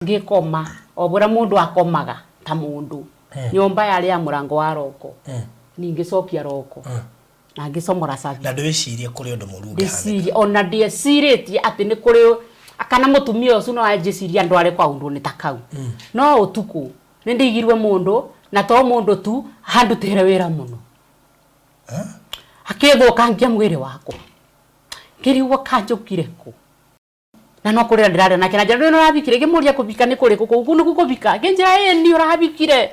Ngĩkoma o bũrĩa mũndũ akomaga ta mũndũ, nyũmba yarĩ ya mũrango wa roko, niĩ ngĩcokia roko na ngĩcomora cabi. Na ndwĩcirie kũrĩ ũndũ mũru ũngĩhanĩka? Ndĩcirie, ona ndiecirĩtie atĩ nĩ kũrĩ kana mũtumia ũcio no anjĩcirie andware kaũndũ-inĩ ta kau. No ũtukũ nĩ ndaigirwe mũndũ na to mũndũ tu, andutĩire wĩra mũno. Akĩthũkangia mwĩrĩ wakwa. Ngĩrigwo kanjũkire kũ. Na no kũrĩra ndĩrarĩra nake na njĩra ndũĩ nĩũrabikire ngĩmũria kũbika nĩ kũrĩkũ kũu kũu nĩkuo kũbika akĩnjĩra ĩĩ niĩ ũrabikire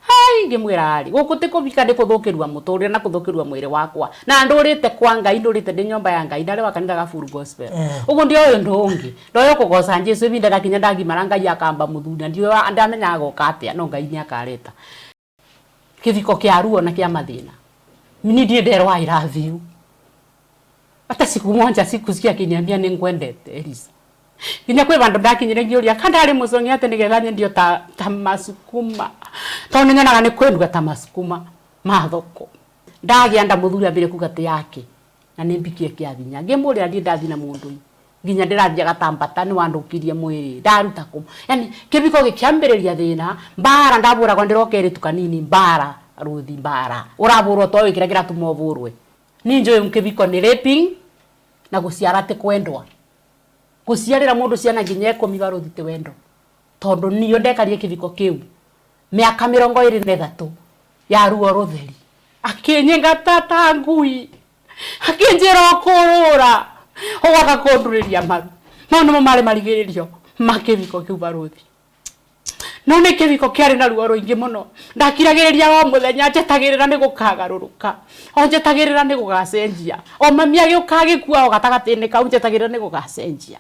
hai ngĩmwĩra arĩ gũkũ ti kũbika nĩ kũthũkĩrua mũtũrĩre na kũthũkĩrua mwĩrĩ wakwa na ndũrĩte kwa Ngai ndũrĩte ndĩ nyũmba ya Ngai ndarĩ wa kanitha ga Full Gospel ũguo ndioĩ ũndũ ũngĩ ndoĩ o kũgoca Jesũ ĩbinda rĩakinya ndagimara Ngai akamba mũthuri na ndiũĩ ndamenyaga agoka atĩa no Ngai nĩakareta Kĩbiko kĩa ruo na kĩa mathĩna. Niĩ ndirĩ nderwo I love you. Hata siku moja sikusikia akiniambia nĩngwendete Elisa. Nginya kwĩ vandũ ndakinyire ngĩũria ka ndarĩ mũcong'i atĩ nĩgetha nyendio ta, ta masukuma. Tondũ nĩnyonaga nĩ kwendua ta masukuma ma thoko. Ndagĩa nda mũthuri ambire kuga atĩ yake na nĩmbikie kĩa hinya. Ngĩmũrĩra ndirĩ ndathiĩ na mũndũ nginya ndĩrathiaga ta mbata nĩwandukirie mwĩrĩ ndaruta kũ yani kĩbiko gĩkĩambĩrĩria thĩna mbara ndabũragwo ndĩro kerĩtu kanini mbara rũthi mbara ũrabũrwo toĩ kĩrĩa kĩratũma ũbũrwe niĩ njũĩ kĩbiko nĩ raping na gũciara ti kwendwa gũciarĩra mũndũ ciana nginya ikũmi barũthi ti wendo tondũ niĩ ndekarie kĩbiko kĩu mĩaka 23 ya ruo rũtheri akĩnyingata ta ngui akĩnjĩra ũkũrũra ũgoka kũndurĩria maru mau nĩmo marĩ marigĩrĩrio ma kĩbiko kĩu barũthi no nĩ kĩbiko kĩarĩ na ruo rũingĩ mũno ndakiragĩrĩria o mũthenya njetagĩrĩra nĩ gũkagarũrũka o njetagĩrĩra nĩ gũgacenjia o mami agĩũka agĩkua o gatagatĩ-inĩ kau njetagĩrĩra nĩ gũgacenjia.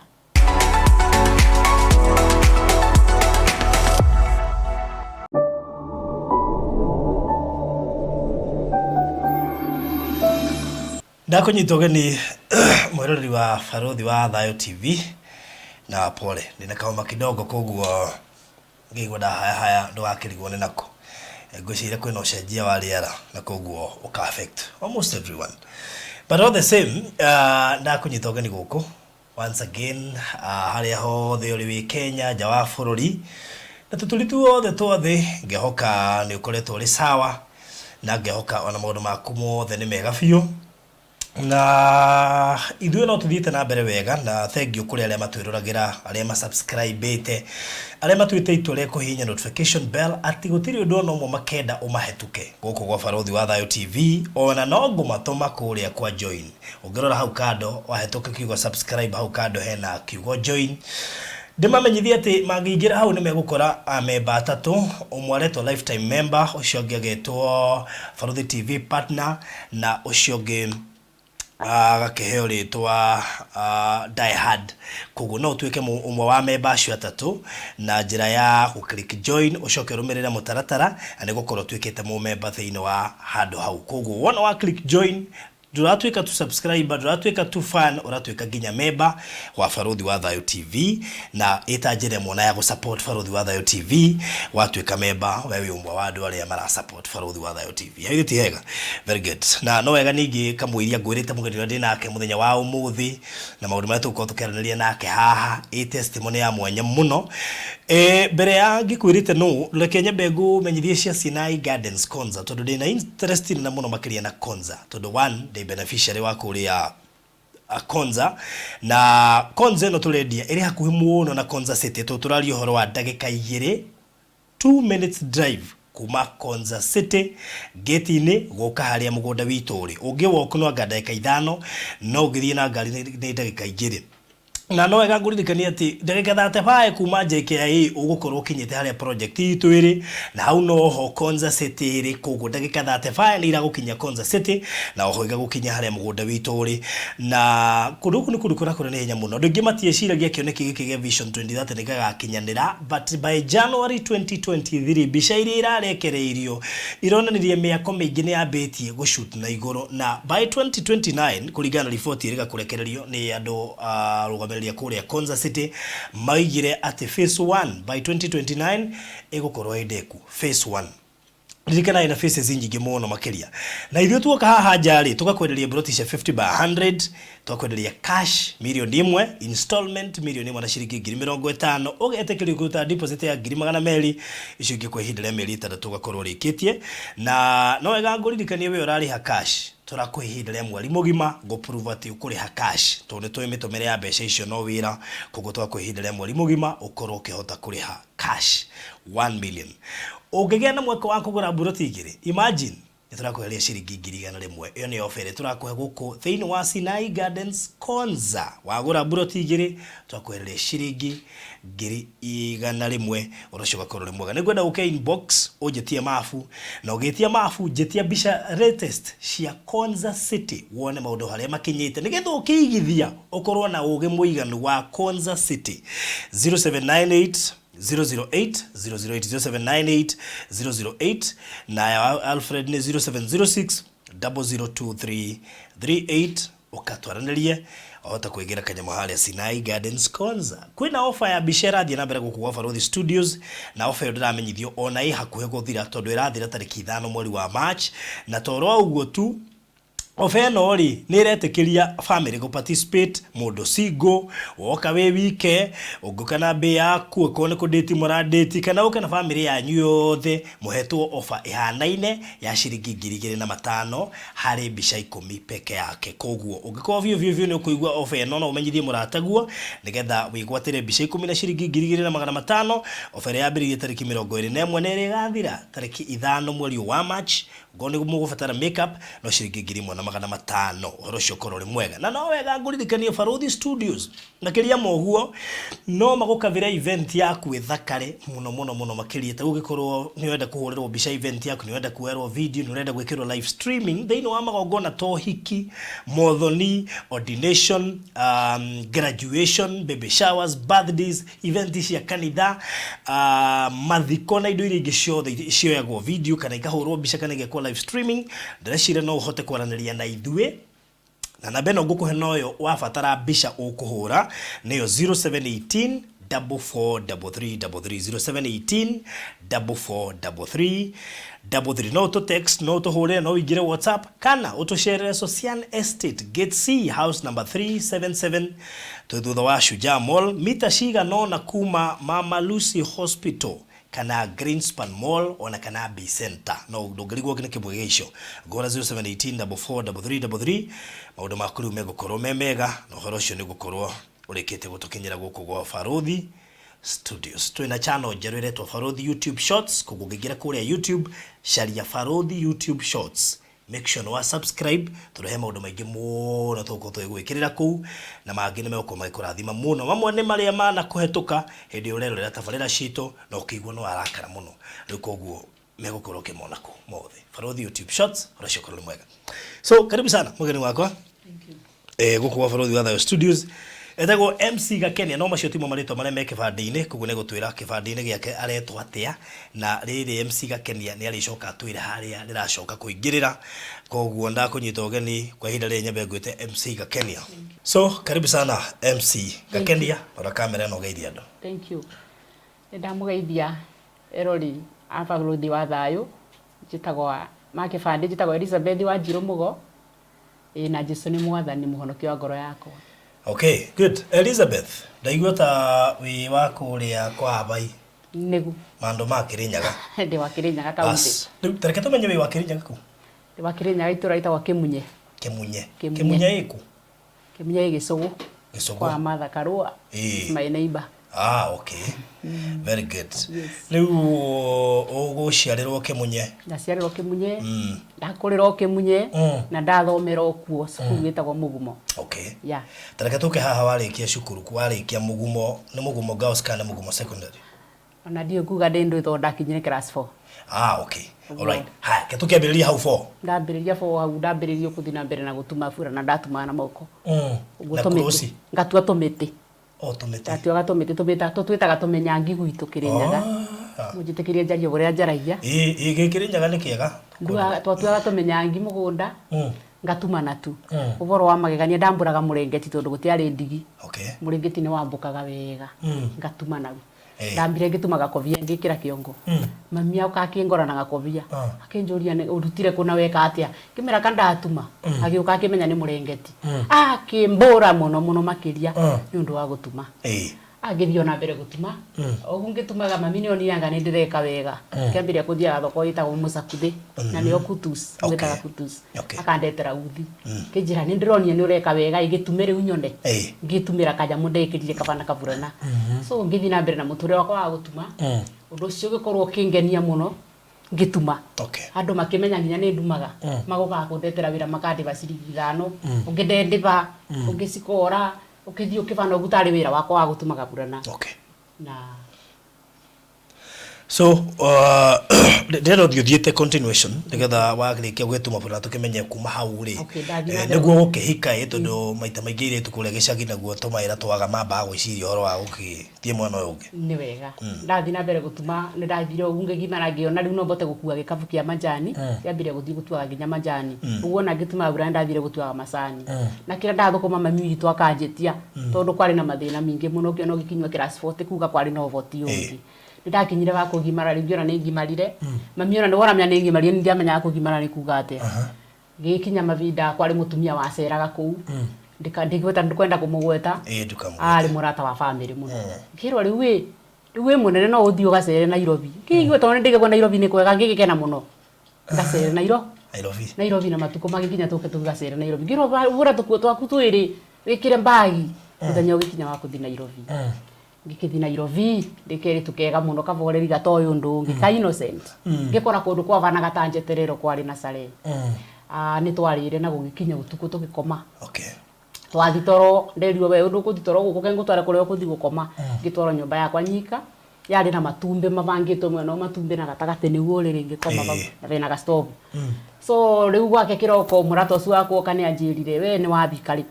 Ndakũnyita ũgeni mwĩroreri wa Barũthi wa Thayũ TV na pole ndĩna kahoma kidogo koguo ngĩigua ndahayahaya ndũgakĩrigwo nĩ nako. Ngwĩciria kwĩna ũcenjia wa rĩera na koguo ũka affect almost everyone. But all the same, ndakũnyita ũgeni gũkũ Once again, harĩa hothe ũrĩ wĩ Kenya, nja wa bũrũri, na tũturi tuothe twa thĩ, ngehoka nĩ ũkoretwo ũrĩ sawa, na ngehoka ona maũndũ maku mothe nĩ mega biũ. Na ithuĩ no tũthiĩte na mbere wega, na thengiũ kũrĩ arĩa matwĩroragĩra, arĩa ma subscribe ĩte, arĩa matuĩte itua rĩa kũhihinya notification bell, atĩ gũtirĩ ũndũ ona ũmwe makenda ũmahĩtũke gũkũ gwa Barũthi wa Thayũ TV, ona no ngũmatũma kũrĩa kwa join. Ũngĩrora hau kando, wahĩtũka kiugo subscribe hau kando hena kiugo join. Ndĩmamenyithie atĩ mangĩingĩra hau nĩ megũkora amemba atatũ, ũmwe aretwo lifetime member, ũcio ũngĩ agetwo Barũthi TV partner na ũcio ũngĩ agakĩheo rĩtwa die hard. Koguo no ũtuĩke ũmwe wa memba acio atatũ na njĩra ya gũ click join ũcoke ũrũmĩrĩre mũtaratara na nĩ gũkorwo ũtuĩkĩte mũmemba thĩinĩ wa handũ hau. Koguo wona wa click join Ndũratuĩka tu subscriber, ndũratuĩka tu fan, ũratuĩka nginya member wa Barũthi wa Thayũ TV, na ĩta njĩra ĩmwe ona ya gũ support Barũthi wa Thayũ TV, watuĩka member, we wĩ ũmwe wa andũ arĩa mara support Barũthi wa Thayũ TV. Haithĩ ti hega? Very good. Na no wega ningĩ kamũiria ngwĩrĩte mũgeni ũrĩa ndĩ nake mũthenya wa ũmũthĩ, na maũndũ marĩa tũgũkorwo tũkĩaranĩria nake haha, ĩ testimony ya mwanya mũno. Mbere ya ngĩkwĩrĩte nũ, reke nyambe ngũmenyithie cia Sinai Gardens Konza, tondũ ndĩna interest nene mũno makĩria na Konza. Tondũ one, ndĩ beneficiary wa kũrĩa Konza, na Konza ĩno tũrendia ĩrĩ hakuhĩ mũno na Konza City, tondũ tũraria ũhoro wa ndagĩka igĩrĩ, 2 minutes drive kuma Konza City gate-inĩ gũka harĩa mũgũnda witũ ũrĩ. Ũngĩ walk no anga ndagĩka 5, no ũngĩthiĩ na ngari nĩ ndagĩka 2. Na no wega ngũririkanie atĩ ndagĩka 35 kuma JKIA ũgũkorwo ũkinyĩte harĩa project itũ ĩrĩ, na hau noho Konza City ĩrĩ, koguo ndagĩka 35 nĩ iragũkinyia Konza City, na oho igagũkinyia harĩa mũgũnda witũ ũrĩ. Na kũndũ gũkũ nĩ kũndũ kũrakũra na ihenya mũno. Andũ aingĩ matieciragia kĩoneki gĩkĩ gĩa Vision 2030 nĩ gĩgakinyanĩra, but by January 2023 mbica iria irarekereirio ironanirie mĩako mĩingĩ nĩ yambĩtie gũ shoot na igũrũ, na by 2029 kũringana na riboti ĩrĩga kũrekererio nĩ andũ arũgamĩrĩri a kũrĩa Konza City maigire atĩ phase 1 by 2029 ĩgũkorwo ĩ ndĩku. Phase 1. Ririkana ina faces nyingĩ mũno makĩria. Na ithuĩ tuoka haha nja rĩ, tũgakwenderia broti cia 50 by 100, tũgakwenderia cash 1,000,000, installment 1,000 na ciringi 50,000, ũgetĩkĩrio kũruta deposit ya 200,000, icio ingĩ kwa ihinda rĩa mĩeri 6 ũgakorwo ũrĩkĩtie. Na no wega ngũririkanie we ũrarĩha cash, tũrakũhe ihinda rĩa mweri mũgima gũ-prove atĩ ũkũrĩha cash, tondũ nĩ tũĩ mĩtũmĩre ya mbeca icio no wĩra, koguo tũgakũhe ihinda rĩa mweri mũgima ũkorwo ũkĩhota kũrĩha cash 1 million. Ũngĩgĩa na mweke wa kũgũra mburoti igĩrĩ, imagine, nĩ tũrakũheria ciringi 100,000. Ĩyo nĩ offer ĩrĩa tũrakũhe gũkũ thĩinĩ wa Sinai Gardens Konza. Wagũra mburoti igĩrĩ, tũrakũhereria ciringi 100,000, ũndũ ũcio ũgakorwo ũrĩ mwega. Nĩngwenda ũke inbox ũnjĩtie mabu, na ũgĩtia mabu njĩtia mbica latest cia Konza City, wone maũndũ harĩa makinyĩte, nĩgetha ũkĩigithia ũkorwo na ũgĩ mũiganu wa Konza City. 0798 008 008 0798 008, na ya Alfred nĩ 0706 0023 38. Ũkatwaranĩrie wahota kwĩgĩra kanyamũ harĩa Sinai Gardens Konza. Kwĩna ofa ya mbica ĩrathiĩ na mbere gũkũ gwa Barũthi Studios, na ofa ĩyo ndĩramenyithio ona ĩ hakuhĩ gũthira, tondũ ĩrathira tarĩki 5 mweri wa March. Na toro wa ũguo tu, ofa ĩno rĩ nĩ ĩretĩkĩria family gũ participate, mũndũ single woka wĩ wike, ũngĩũka na mbĩ yaku, okorwo nĩ kũndĩti mũrandĩti, kana ũke na family yanyu yothe, mũhetwo ofa ĩhanaine ya ciringi 2,500 harĩ mbica 10 peke yake. Koguo ũngĩkorwo biũ biũ biũ nĩ ũkũigua ofa ĩno, no ũmenyithie mũrataguo nĩgetha wĩgwatĩre mbica 10 na ciringi 2,500. Ofa ĩrĩa yambĩrĩirie tarĩki 21 na ĩrĩa ĩgathira tarĩki 5 mweri wa March. Ngorwo nĩ mũgũbatara makeup, no ciringi 1,500, ũhoro ũcio ũkorwo ũrĩ mwega. Na no wega ngũririkanie Barũthi Studios makĩria ma ũguo no magũkavĩra event yaku ĩthakare mũno mũno mũno makĩria. Ta ũngĩkorwo nĩ ũrenda kũhũrĩrwo mbica event yaku, nĩ ũrenda kuoerwo video, nĩ ũrenda gwĩkĩrwo live streaming thĩinĩ wa magongona ta ũhiki, mothoni, ordination, graduation, baby showers, birthdays, event cia kanitha, mathiko na indo iria ingĩ ciothe cioyagwo video kana ikahũrwo mbica kana igekwo live streaming. Ndĩreciria no ũhote kwaranĩria na ithuĩ, na namba ĩno ngũkũhe noyo wabatara mbica ũkũhũra, nĩyo 0718 4433 33, 0718 4433 33. No ũtũ text, no ũtũhũrĩre, no ũingĩre WhatsApp, kana ũtũcerere Socian Estate, Gate C, house number 377, twĩ thutha wa Shujaa Mall, mita cigana ũna kuma Mama Lucy Hospital kana Greenspan Mall ona kana B Center. No ndũngĩrigwo nĩ kĩmwe gĩa icio. Ngũra 0718 4433 33, maũndũ maku rĩu megũkorwo me mega, na ũhoro ũcio nĩ ũgũkorwo ũrĩkĩtie gũtũkinyĩra gũkũ gwa Barũthi Studios. Twĩna channel njerũ ĩretwo Barũthi YouTube Shorts, koguo ũngĩingĩra kũrĩa YouTube, caria Barũthi YouTube Shorts, make sure nĩ wa subscribe, tondũ he maũndũ maingĩ mũno tũgũkorwo tũgĩgwĩkĩrĩra kũu, na mangĩ nĩ megũkorwo magĩkũrathima mũno. Mamwe nĩ marĩa manakũhetũka hĩndĩ ĩrĩa ũrerorera tabarĩra citũ na ũkĩigua nĩ warakara mũno, rĩu koguo megũkorwo ũkĩmona kũu mothe. Barũthi YouTube Shorts, ũhoro ũcio ũkorwo nĩ mwega. So karibu sana mũgeni wakwa gũkũ gwa Barũthi wa Thayo Studios. Etagwo MC Gakenia, no macio timo marĩtwa marĩa me kĩbandĩ-inĩ, koguo nĩ gũtwĩra kĩbandĩ-inĩ gĩake aretwo atĩa. Na rĩrĩ MC Gakenia nĩ arĩcoka atwĩre harĩa rĩracoka kũingĩrĩra, koguo ndakũnyita ũgeni kwa ihinda rĩrĩ nyambe ngwĩte MC Gakenia. So karibu sana MC Gakenia, rora kamera ĩno ũgeithie andũ. Thank you. Nĩ ndamũgeithia erori a Barũthi wa Thayũ. Njĩtagwo ma kĩbandĩ njĩtagwo Elizabeth Wanjirũ Mũgo, ĩĩ, na Jesu nĩ mwathani mũhonokia wa ngoro yakwa. Okay, good. Elizabeth, ndaigua ta wĩ wa kũrĩa kwa Abai. Nĩgu. Mandũ ma Kĩrĩnyaga. Ndĩ wa Kĩrĩnyaga kaunti. Rĩu tareke tũmenye wĩ wa Kĩrĩnyaga kũ? Ndĩ wa Kĩrĩnyaga, itũra rĩtagwo Kĩmunye. Kĩmunye. Kĩmunye. Kĩmunye ĩkũ? Kĩmunye ĩ Gĩcũgũ. Gĩcũgũ. Kwa Martha Karua. Ĩĩ. My neighbor. Ah, okay. Very good. Yes. Rĩu ũgũciarĩrwo Kĩmunye? Ndaciarĩrwo Kĩmunye. Ndakũrĩrwo Kĩmunye. Na ndathomera o kuo cukuru ĩtagwo Mũgumo. Okay. Yeah. Tareke tũke haha, warĩkia cukuru, warĩkia Mũgumo, nĩ Mũgumo Girls kana nĩ Mũgumo Secondary? Ona ndiũĩ kuga ndĩ ndũĩ tondũ ndakinyire class 4. Ah, okay. All right. Haya, ke tũkĩambĩrĩria hau 4. Ndambĩrĩria 4 hau, ndambĩrĩria gũthiĩ na mbere na gũtuma bura, na ndatumaga na moko. Ũguo Na tũmĩtĩ. kũrũci? Ngatua tũmĩtĩ. O tũmĩtĩ. Ndatuaga tũmĩtĩ, tũmĩta tũtwĩtaga tũmĩnyangi gwitũ Kĩrĩnyaga. Mũnjĩtĩkĩrie njarie ũrĩa njaragia. Ĩĩ, ĩĩ, gĩkĩrĩnyaga nĩ kĩega. Twatuaga tũmĩnyangi mũgũnda, ngatuma natu. Ũhoro wa magegania, ndambũraga mũrengeti tondũ gũtiarĩ ndigi. Okay. Mũrengeti nĩ wambũkaga wega. Ngatuma nau. Ndambire ngĩtuma gakobia ngĩkĩra kĩongo. Mami auka akĩngora na gakobia. Akĩnjũria ũrutire kũ na weka atĩa. Ngĩmera ka ndatuma. Agĩũka akĩmenya nĩ mũrengeti. Akĩmbũra mũno mũno makĩria nĩ ũndũ wa gũtuma. Agĩthiĩ ona mbere gũtuma. Ũguo ngĩtumaga mami nĩ onire nĩ ndĩreka wega. Kĩambĩrĩria kũthiaga thoko ĩtagwo Mũcakuthĩ na nĩyo Kutus, mwĩtaga Kutus. Akandetera uthi. Kĩnjĩra nĩ ndĩronire nĩ ũreka wega ĩgĩtume rĩu nyone. Ngĩtumĩra kanyamũ ndekĩrire kabana kaburana. So ngĩthiĩ na mbere na mũtũrĩre wakwa wa gũtuma. Ũndũ ũcio ũgĩkorwo ũkĩngenia mũno ngĩtuma. Andũ makĩmenya nginya nĩ ndumaga. Magokaga kũndetera wĩra makandĩba ciringi 5, ũngĩ ndendĩba, ũngĩ cikora, ũkĩthiĩ ũkĩbana ũguo tarĩ wĩra wakwa wa gũtuma gaburana. Na So ndĩrenda ũthiĩ ũthiĩte continuation nĩgetha warĩkia gwĩtuma burana tũkĩmenye kuma hau rĩ nĩguo gũkĩhika ĩ tondũ maita maingĩ airĩtu kũrĩa gĩcagi naguo tũmawĩra twaga mambaga gwĩciria ũhoro wa gũgĩthiĩ mwena ũyũ ũngĩ. Nĩ wega. Ndathiĩ na mbere gũtuma nĩ ndathire ũguo ngĩgimara ngĩona rĩu no mbote gũkua gĩkabu kĩa majani. Kĩambĩrĩria gũthiĩ gũtuaga nginya majani. Ũguo ona ngĩtumaga burana ndathire gũtuaga macani. Na kĩrĩa ndathũkũma mami witũ akanjĩtia tondũ kwarĩ na mathĩna maingĩ mũno ũkĩona ũgĩkinyua class 4 ti kuga kwarĩ na ũhoti ũngĩ. Nĩndakinyire wa kũgimara rĩu ngĩona nĩ ngimarire. Mami ona nĩwona nĩ ngimarire nĩ ndiamenyaga kũgimara nĩ kuga atĩa. Gĩkinya mavinda kwarĩ mũtumia waceraga kũu. Ndĩgweta ndikwenda kũmũgweta. Arĩ mũrata wa family mũno. Ngĩrwo rĩu ĩ rĩu wĩ mũnene no ũthiĩ ũgacere Nairobi. Ngĩigua tondũ nĩndĩgĩkwo Nairobi nĩ kwega ngĩgĩkena mũno. Ngacere Nairobi. Nairobi na matukũ magĩkinya tũke tũgacere Nairobi. Ngĩrwo bũra tũkuo twaku twĩrĩ wĩkĩre mbagi mũthenya ũgĩkinya wa kũthiĩ Nairobi. Ngĩkĩthiĩ Nairobi ndĩkerĩ tũkega mũno kaboreri gatoĩ ũndũ ũngĩ ka innocent. Ngĩkora kũndũ kwabanaga ta njeterero kwarĩ na Sare. Nĩ twarĩire na gũgĩkinya ũtukũ tũgĩkoma. Twathi toro nderirwo we ũndũ ũkũthi toro gũkũ ke ngũtware kũrĩa ũkũthi gũkoma. Ngĩtwarwo nyũmba yakwa nyika yarĩ na matumbĩ mabangĩtwo mwena wa matumbĩ na gatagatĩ nĩguo ũrĩrĩ ngĩkoma hau na bena gastovu. So rĩu gwake kĩroko mũrata ũcio wakwa oka nĩ anjĩrire we nĩ wabika rĩ.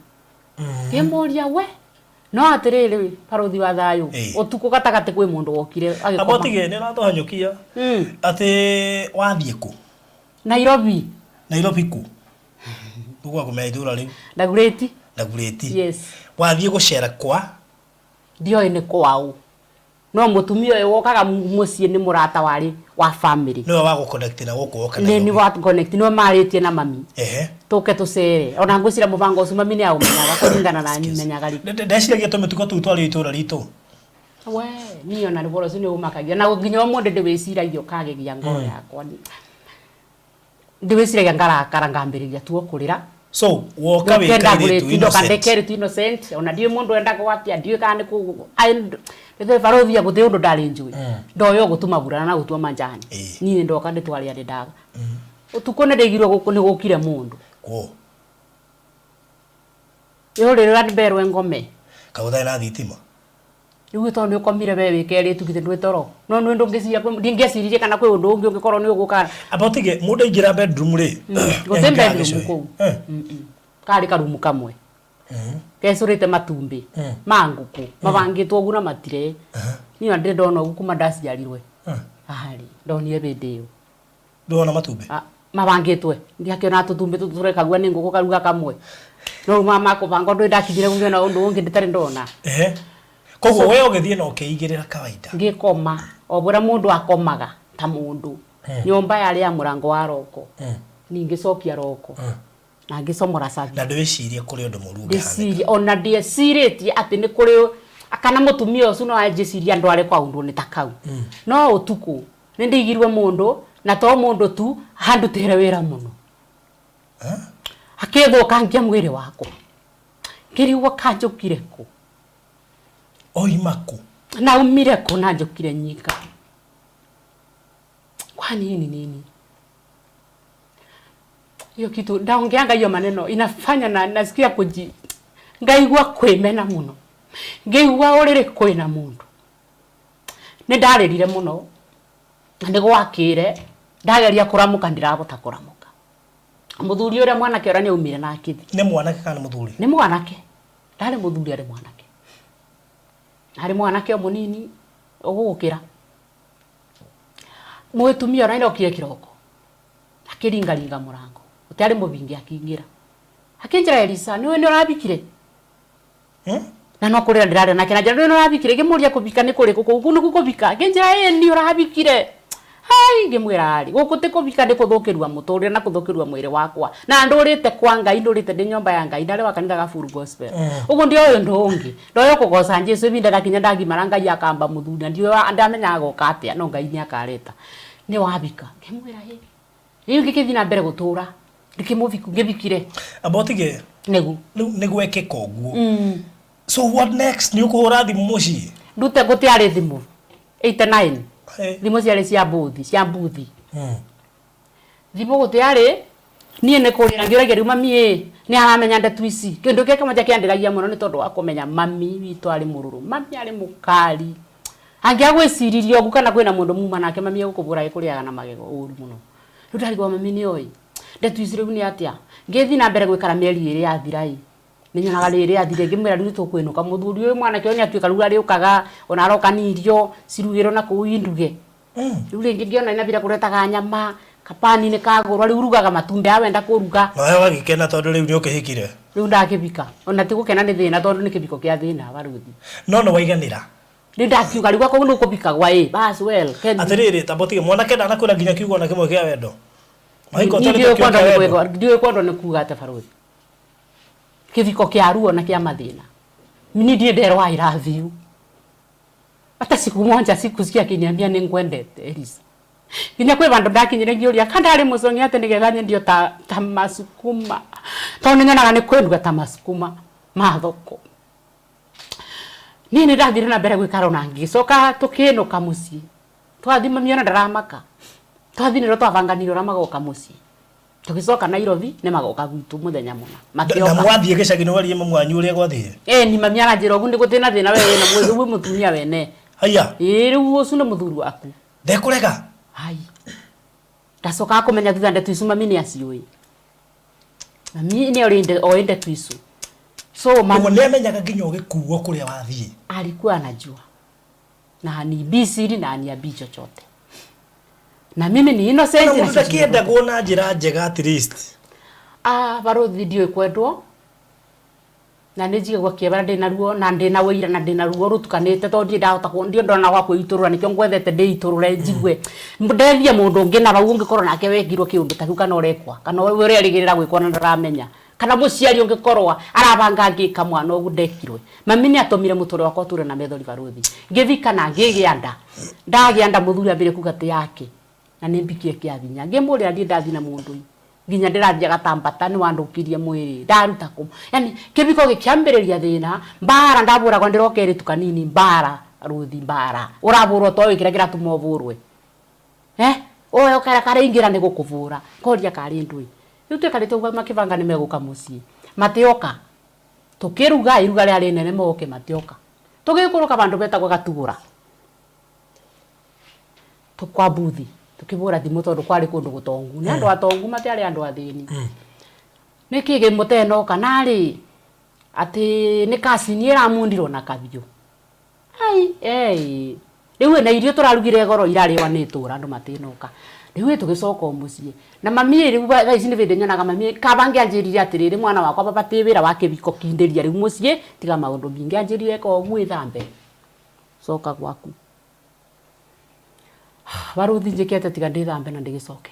Ngĩmũria we no atĩrĩrĩ barothi wa thayũ ũtukũ gatagatĩ kwĩ mũndũ wokire agĩkoma. Amba ũtige nĩ ũratũhanyũkia atĩ wathiĩ kũ? Nairobi. Nairobi kũ? Tũgwa kũmenya itũra rĩu. Ndagurĩti. Ndagurĩti. Yes. Wathiĩ gũcera kwa? Ndioĩ nĩ kwaũ. No mũtumia ũyũ wokaga mũciĩ nĩ mũrata warĩ wa family. Nĩwe wa gũconnect na gũkũ woka Nairobi. Nĩ wa connect nĩwe marĩtie na mami. Tũke tũcere. Ona ngwĩciria mũbango ũcio mami nĩ aũmenyaga kũringana na niĩ menyaga rĩ. Ndeciragia tũmĩtugo tũu twarĩ itũra ritũ. We, niĩ ona ũhoro ũcio nĩ ũmakagia. Na nginya ũmũthĩ ndĩwĩciragia ũkagegia ngoro yakwa. Ndĩwĩciragia ngarakara ngambĩrĩria tu kũrĩra. So woka wĩ kairĩtu innocent. Ndekere tu innocent. Ona ndiũĩ mũndũ endagwo atĩa, ndiũĩ kana nĩ kũ Nĩ barothi ya gũtĩ ũndũ ndarĩ njũĩ. Ndoyo gũtuma burana na gũtua majani. Niĩ ndoka ndĩtwarĩa ndĩ ndaga. Ũtukũ nĩ ndĩigirwo gũkũ nĩ gũkire mũndũ. Kũ? Yũrĩrĩra mberwe ngome. Kaũtharĩ na thitima? Rĩu tondũ nĩ ũkomire we wĩ kerĩtu githĩ ndwĩ toro. No nĩ ndũngĩciria ndingĩeciririe kana kwĩ ũndũ ũngĩ ũngĩkorwo nĩ ũgũka. Amba ũtige mũndũ aingĩra bedroom rĩ. Gũtĩ bedroom kũu. Karĩ karumu kamwe. Kecũrĩte matumbĩ ma ngũkũ mabangĩtwo ũguo na matire. Niĩ ona ndirĩ ndona ũguo kuma ndaciarirwe. Arĩ ndonire hĩndĩ ĩyo. Ndũrona matumbĩ? Mabangĩtwe. Ndiakĩona tũtumbĩ tũtũ tũrekagua nĩ ngũkũ karuga kamwe. No rĩu makũbanga ũndũ ndakinyire ngĩona ũndũ ũngĩ ndĩtarĩ ndona. Koguo we ũgĩthiĩ na ũkĩigĩrĩra kawaida. Ngĩkoma o bũrĩa mũndũ akomaga ta mũndũ. Nyũmba yarĩ ya mũrango wa roko. Ningĩcokia roko. Na ngĩcomora cabi. Na ndwĩcirie kũrĩ ũndũ mũũru ũngĩhanĩka. Ndĩcirie ona ndiecirĩtie atĩ nĩ kũrĩ kana mũtumia ũcio no anjĩcirie andware kaũndũ nĩ ta kau. No ũtukũ nĩ ndĩigirwe mũndũ na to mũndũ tu handutĩre wĩra mũno. Akĩthũkangia mwĩrĩ wakwa. Ngĩrigwo kanjũkire kũ. Oima kũ? Naumire kũ na njũkire nyika. Kwa nini nini? Hiyo kitu ndaongeanga hiyo maneno inafanya na nasikia kuji ngaigua kwimena muno. Ngĩigua ũrĩrĩ kwĩna mũndũ. Nĩ ndarĩrire mũno. Na nĩ gwakĩire ndageria kũramũka ndirahota kũramũka. Mũthuri ũrĩa mwanake ũrĩa nĩ aumire na akĩthiĩ. Nĩ mwanake kana mũthuri? Nĩ mwanake. Ndarĩ mũthuri arĩ mwanake. Arĩ mwanake o mũnini ũgũgũkĩra. Mũtumia ũrĩa nĩokire kĩroko. Akĩringaringa mũrango. Ũtarĩ mũbingi akĩingĩra. Akĩnjĩra Elisa, nĩwe nĩ ũrabikire? Na no kũrĩra ndĩrarĩra nake na njĩra ndũĩ nĩũrabikire ngĩmũria kũbika nĩ kũrĩkũ kũu kũu nĩkuo kũbika ngĩnjĩra ĩĩ ni ũrabikire hai ngĩmwĩra rĩ gũkũ ti kũbika nĩ kũthũkĩrua mũtũrĩre na kũthũkĩrua mwĩrĩ wakwa na ndũrĩte kwa Ngai ndũrĩte ndĩ nyũmba ya Ngai ndarĩ wa kanitha ga Full Gospel ũguo ndioĩ ũndũ ũngĩ ndoĩ kũgoca Jesũ ibinda ndakinya ndagimara Ngai akamba mũthuri na ndiũĩ ndamenyaga agoka atĩa no Ngai nĩ akareta nĩ wabika ngĩmwĩra ĩ rĩu ngĩkĩthiĩ na mbere gũtũra ndikĩmũbiku ngĩbikire Amba ũtige nĩgu rĩu nĩ gwekĩka ũguo so what next nĩ ũkũhũra thimũ mũciĩ ndute gũtiarĩ thimũ 89 Eh. thimũ ciarĩ cia mbũthi cia mbuthi thimũ gũtiarĩ niĩ nĩ kũrĩra ngĩũragia rĩu mami ĩ nĩ aramenya ndetu ici kĩndũ kĩrĩa kĩmwe kĩandĩragia mũno nĩ tondũ wa kũmenya mami witũ arĩ mũrũrũ mami arĩ mũkari angĩagwĩciririe ũguo kana kwĩna mũndũ muma nake mami egũkũbũra ĩkũrĩaga na magego ũru mũno rĩu ndarigwo mami nĩ oĩ ndetu ici rĩu nĩ atĩa ngĩthiĩ na mbere gwĩkara mĩeri ĩrĩ yathira ĩ nĩnyonaga rĩrĩ yathire ngĩmwĩra rĩu tũkwĩnũka mũthuri ũyũ mwanake ũyũ nĩatuĩka rĩu arĩũkaga ona aroka nĩ irio cirugĩrwo na kũu induge rĩu rĩngĩ ngĩona inabira kũretaga nyama kapani nĩ kagũrwa rĩu rugaga matumbĩ aya wenda kũruga nawe ũgagĩkena tondũ rĩu nĩ ũkĩhikire rĩu ndakĩbika ona ti gũkena nĩ thĩna tondũ nĩ kĩbiko kĩa thĩna baruthi no nĩ waiganĩra rĩu ndakiuga rĩu gwakorwo nĩ ũkũbika gwa ĩ bas well atĩrĩrĩ tamba ũtige mwanake ndanakwĩra nginya kiugo ona kĩmwe kĩa wendo Mahiko Niĩ ũtarĩ ndiũĩ ta kiugo kwendwo kĩa nĩ wendo. ndiũĩ kwendwo nĩ kuga atĩa baruthi kĩbiko kĩa ruo na kĩa mathĩna niĩ ndirĩ nderwo I love you hata siku moja sikusikia akiniambia nĩngwendete Elisa nginya kwĩ vandũ ndakinyire ngĩũria ka ndarĩ mũcong'i atĩ nĩgetha nyendio ta, ta masukuma tondũ nĩnyonaga nĩ kwĩruga ta masukuma ma thoko niĩ nĩ ndathire na mbere gwĩkara ona ngĩcoka tũkĩnũka mũciĩ twathi mami ona ndaramaka twathi nĩrĩo twabanganire ũrĩa magoka mũciĩ tũgĩcoka Nairobi nĩ magoka gwitũ mũthenya mũna na makĩoka mwathiĩ gĩcagi nĩ waririe mamu wanyu ũrĩa gwathiĩ ĩ ni mami aranjĩra ũguo nĩ gũtĩ na thĩna we wĩna wĩ mũtumia wene haiya ĩ rĩu ũcio nĩ mũthuri waku ndekũrega hai ndacokaga kũmenya thutha ndeto icu mami nĩ aciũĩ mami nĩ oĩ ndeto icu so ũguo mami nĩ amenyaga nginya ũgĩkuo kũrĩa wathiĩ alikuwa anajua na haniibii siri na haniambii chochote na mimi ni innocent na na mũndũ sijui ndakĩendagwo na njĩra njega at least ah baruthi ndiũĩ kwendwo na nĩ njigagua kĩeva na ndĩna ruo na ndĩna wĩira na ndĩna ruo rũtukanĩte tondũ ndirĩ ndahota ndirĩ ndona gwa kwĩitũrũra nĩkĩo ngwethete ndĩitũrũre njigue ndethie mũndũ ũngĩ na hau ũngĩkorwo nake wekirwo kĩũndũ ta kĩu kana ũrekwa kana ũrerĩgĩrĩra gwĩkwo na ndaramenya kana mũciari ũngĩkorwo arabanga ngĩka mwana ũguo ndekirwe mami nĩ atũmire mũtũrĩre wakwa ũtũre na methori baruthi ngĩthika na ngĩgĩa nda ndagĩa nda mũthuri ambire kuga atĩ yake na nĩ mbikie kĩa hinya ngĩmũrĩra ndirĩ ndathi na mũndũ nginya ndĩrathiaga ta mbata nĩ wandũkirie mwĩrĩ ndaruta kũ yani kĩbiko gĩkĩambĩrĩria thĩna mbara ndabũragwo ndĩroka ĩrĩtu kanini mbara rũthi mbara ũrabũrwo to wĩ kĩrĩa kĩratũma ũbũrwe eh ũyũ kara karaingĩra nĩ gũkũbũra koria karĩ ndũĩ rĩu twekarĩte ũguo makĩbanga nĩ megũka mũciĩ matĩoka tũkĩruga iruga rĩarĩ nene moke matĩoka tũgĩkũrũka vandũ betagwo gatugũra kwa buthi tukibura thimu tondu kwari kundu gutongu ni andu atongu matiari andu athini niki gimutenoka nari ati ni kasini iramundirwo na kabiu ai ei riu na irio turarugire goro irariwa ni tura andu matinoka riu tugicoka mucii na mami riu thaa ici ni bindi nyonaga mami kaba ngianjirire atiriri mwana wakwa baba ti wira wa kibiko kindiria riu mucii tiga maundu mingi anjirire ka uguo ithambe coka gwaku baruthi njikete tiga ndithambe na ndigicoke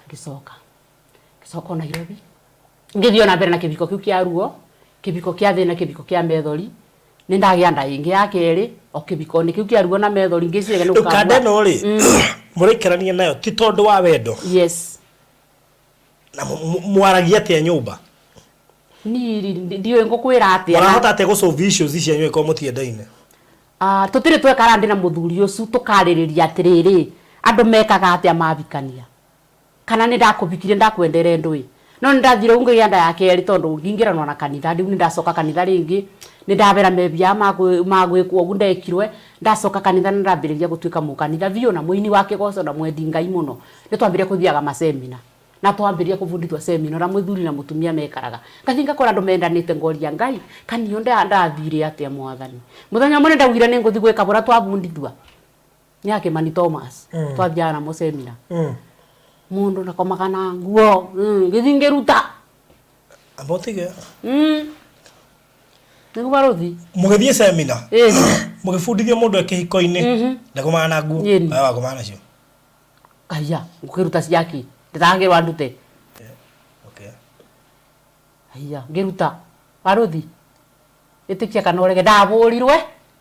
ngicoka ngicoka Nairobi ngithio na mbere na kibiko kiu kia ruo kibiko kia thina kibiko kia methori ni ndagia nda ingi ya keri o kibiko ni kiu kia ruo na methori ngiciria ni rĩu kanda ĩno rĩ mũraikarania nayo ti tondũ wa wendo yes na mwaragia atĩa nyũmba ni ndiũĩ ngũkwĩra atĩa mũrahota atĩa gũ solve issues cianyu ĩkorwo mũtiendaine Ah, tutire twekara ndi na muthuri ucu tukaririria atiriri andu mekaga atia mabikania kana ni ndakubikirie ndakwendere ndui no ni ndathire ungigia nda ya keri tondu ngingiranwa na kanitha riu ni ndacoka kanitha ringi ni ndabera mebia ma gwikwo ugu ndekirwe ndacoka kanitha na ndambiriria gutuika mukanitha biu na muini wa kigoco na mwendi ngai muno ni twambirie kuthiaga masemina na twambirie kubundithwa semina na muthuri na mutumia mekaraga ngathi ngakora andu mendanite ngoria ngai kanio ndathire atia mwathani muthenya mwe ndaugire ni nguthi gwika bura twabundithwa ni akimani Thomas twathiaga namo semina mundu ndakomaga na nguo ngithi ngiruta amba ũtige Nĩguo barũthi. Mũgĩthiĩ semina. Ĩni. Mũgĩbundithio mũndũ e kĩhiko-inĩ ndakomaga na nguo. Ĩni. Wewe wakomaga nacio. Kaiya, ngũkĩruta ciaki. Ndĩragĩrwo ndute. Okay. Haiya, ngĩruta. Barũthi. Ĩtĩkia kana ũrege ndabũrirwe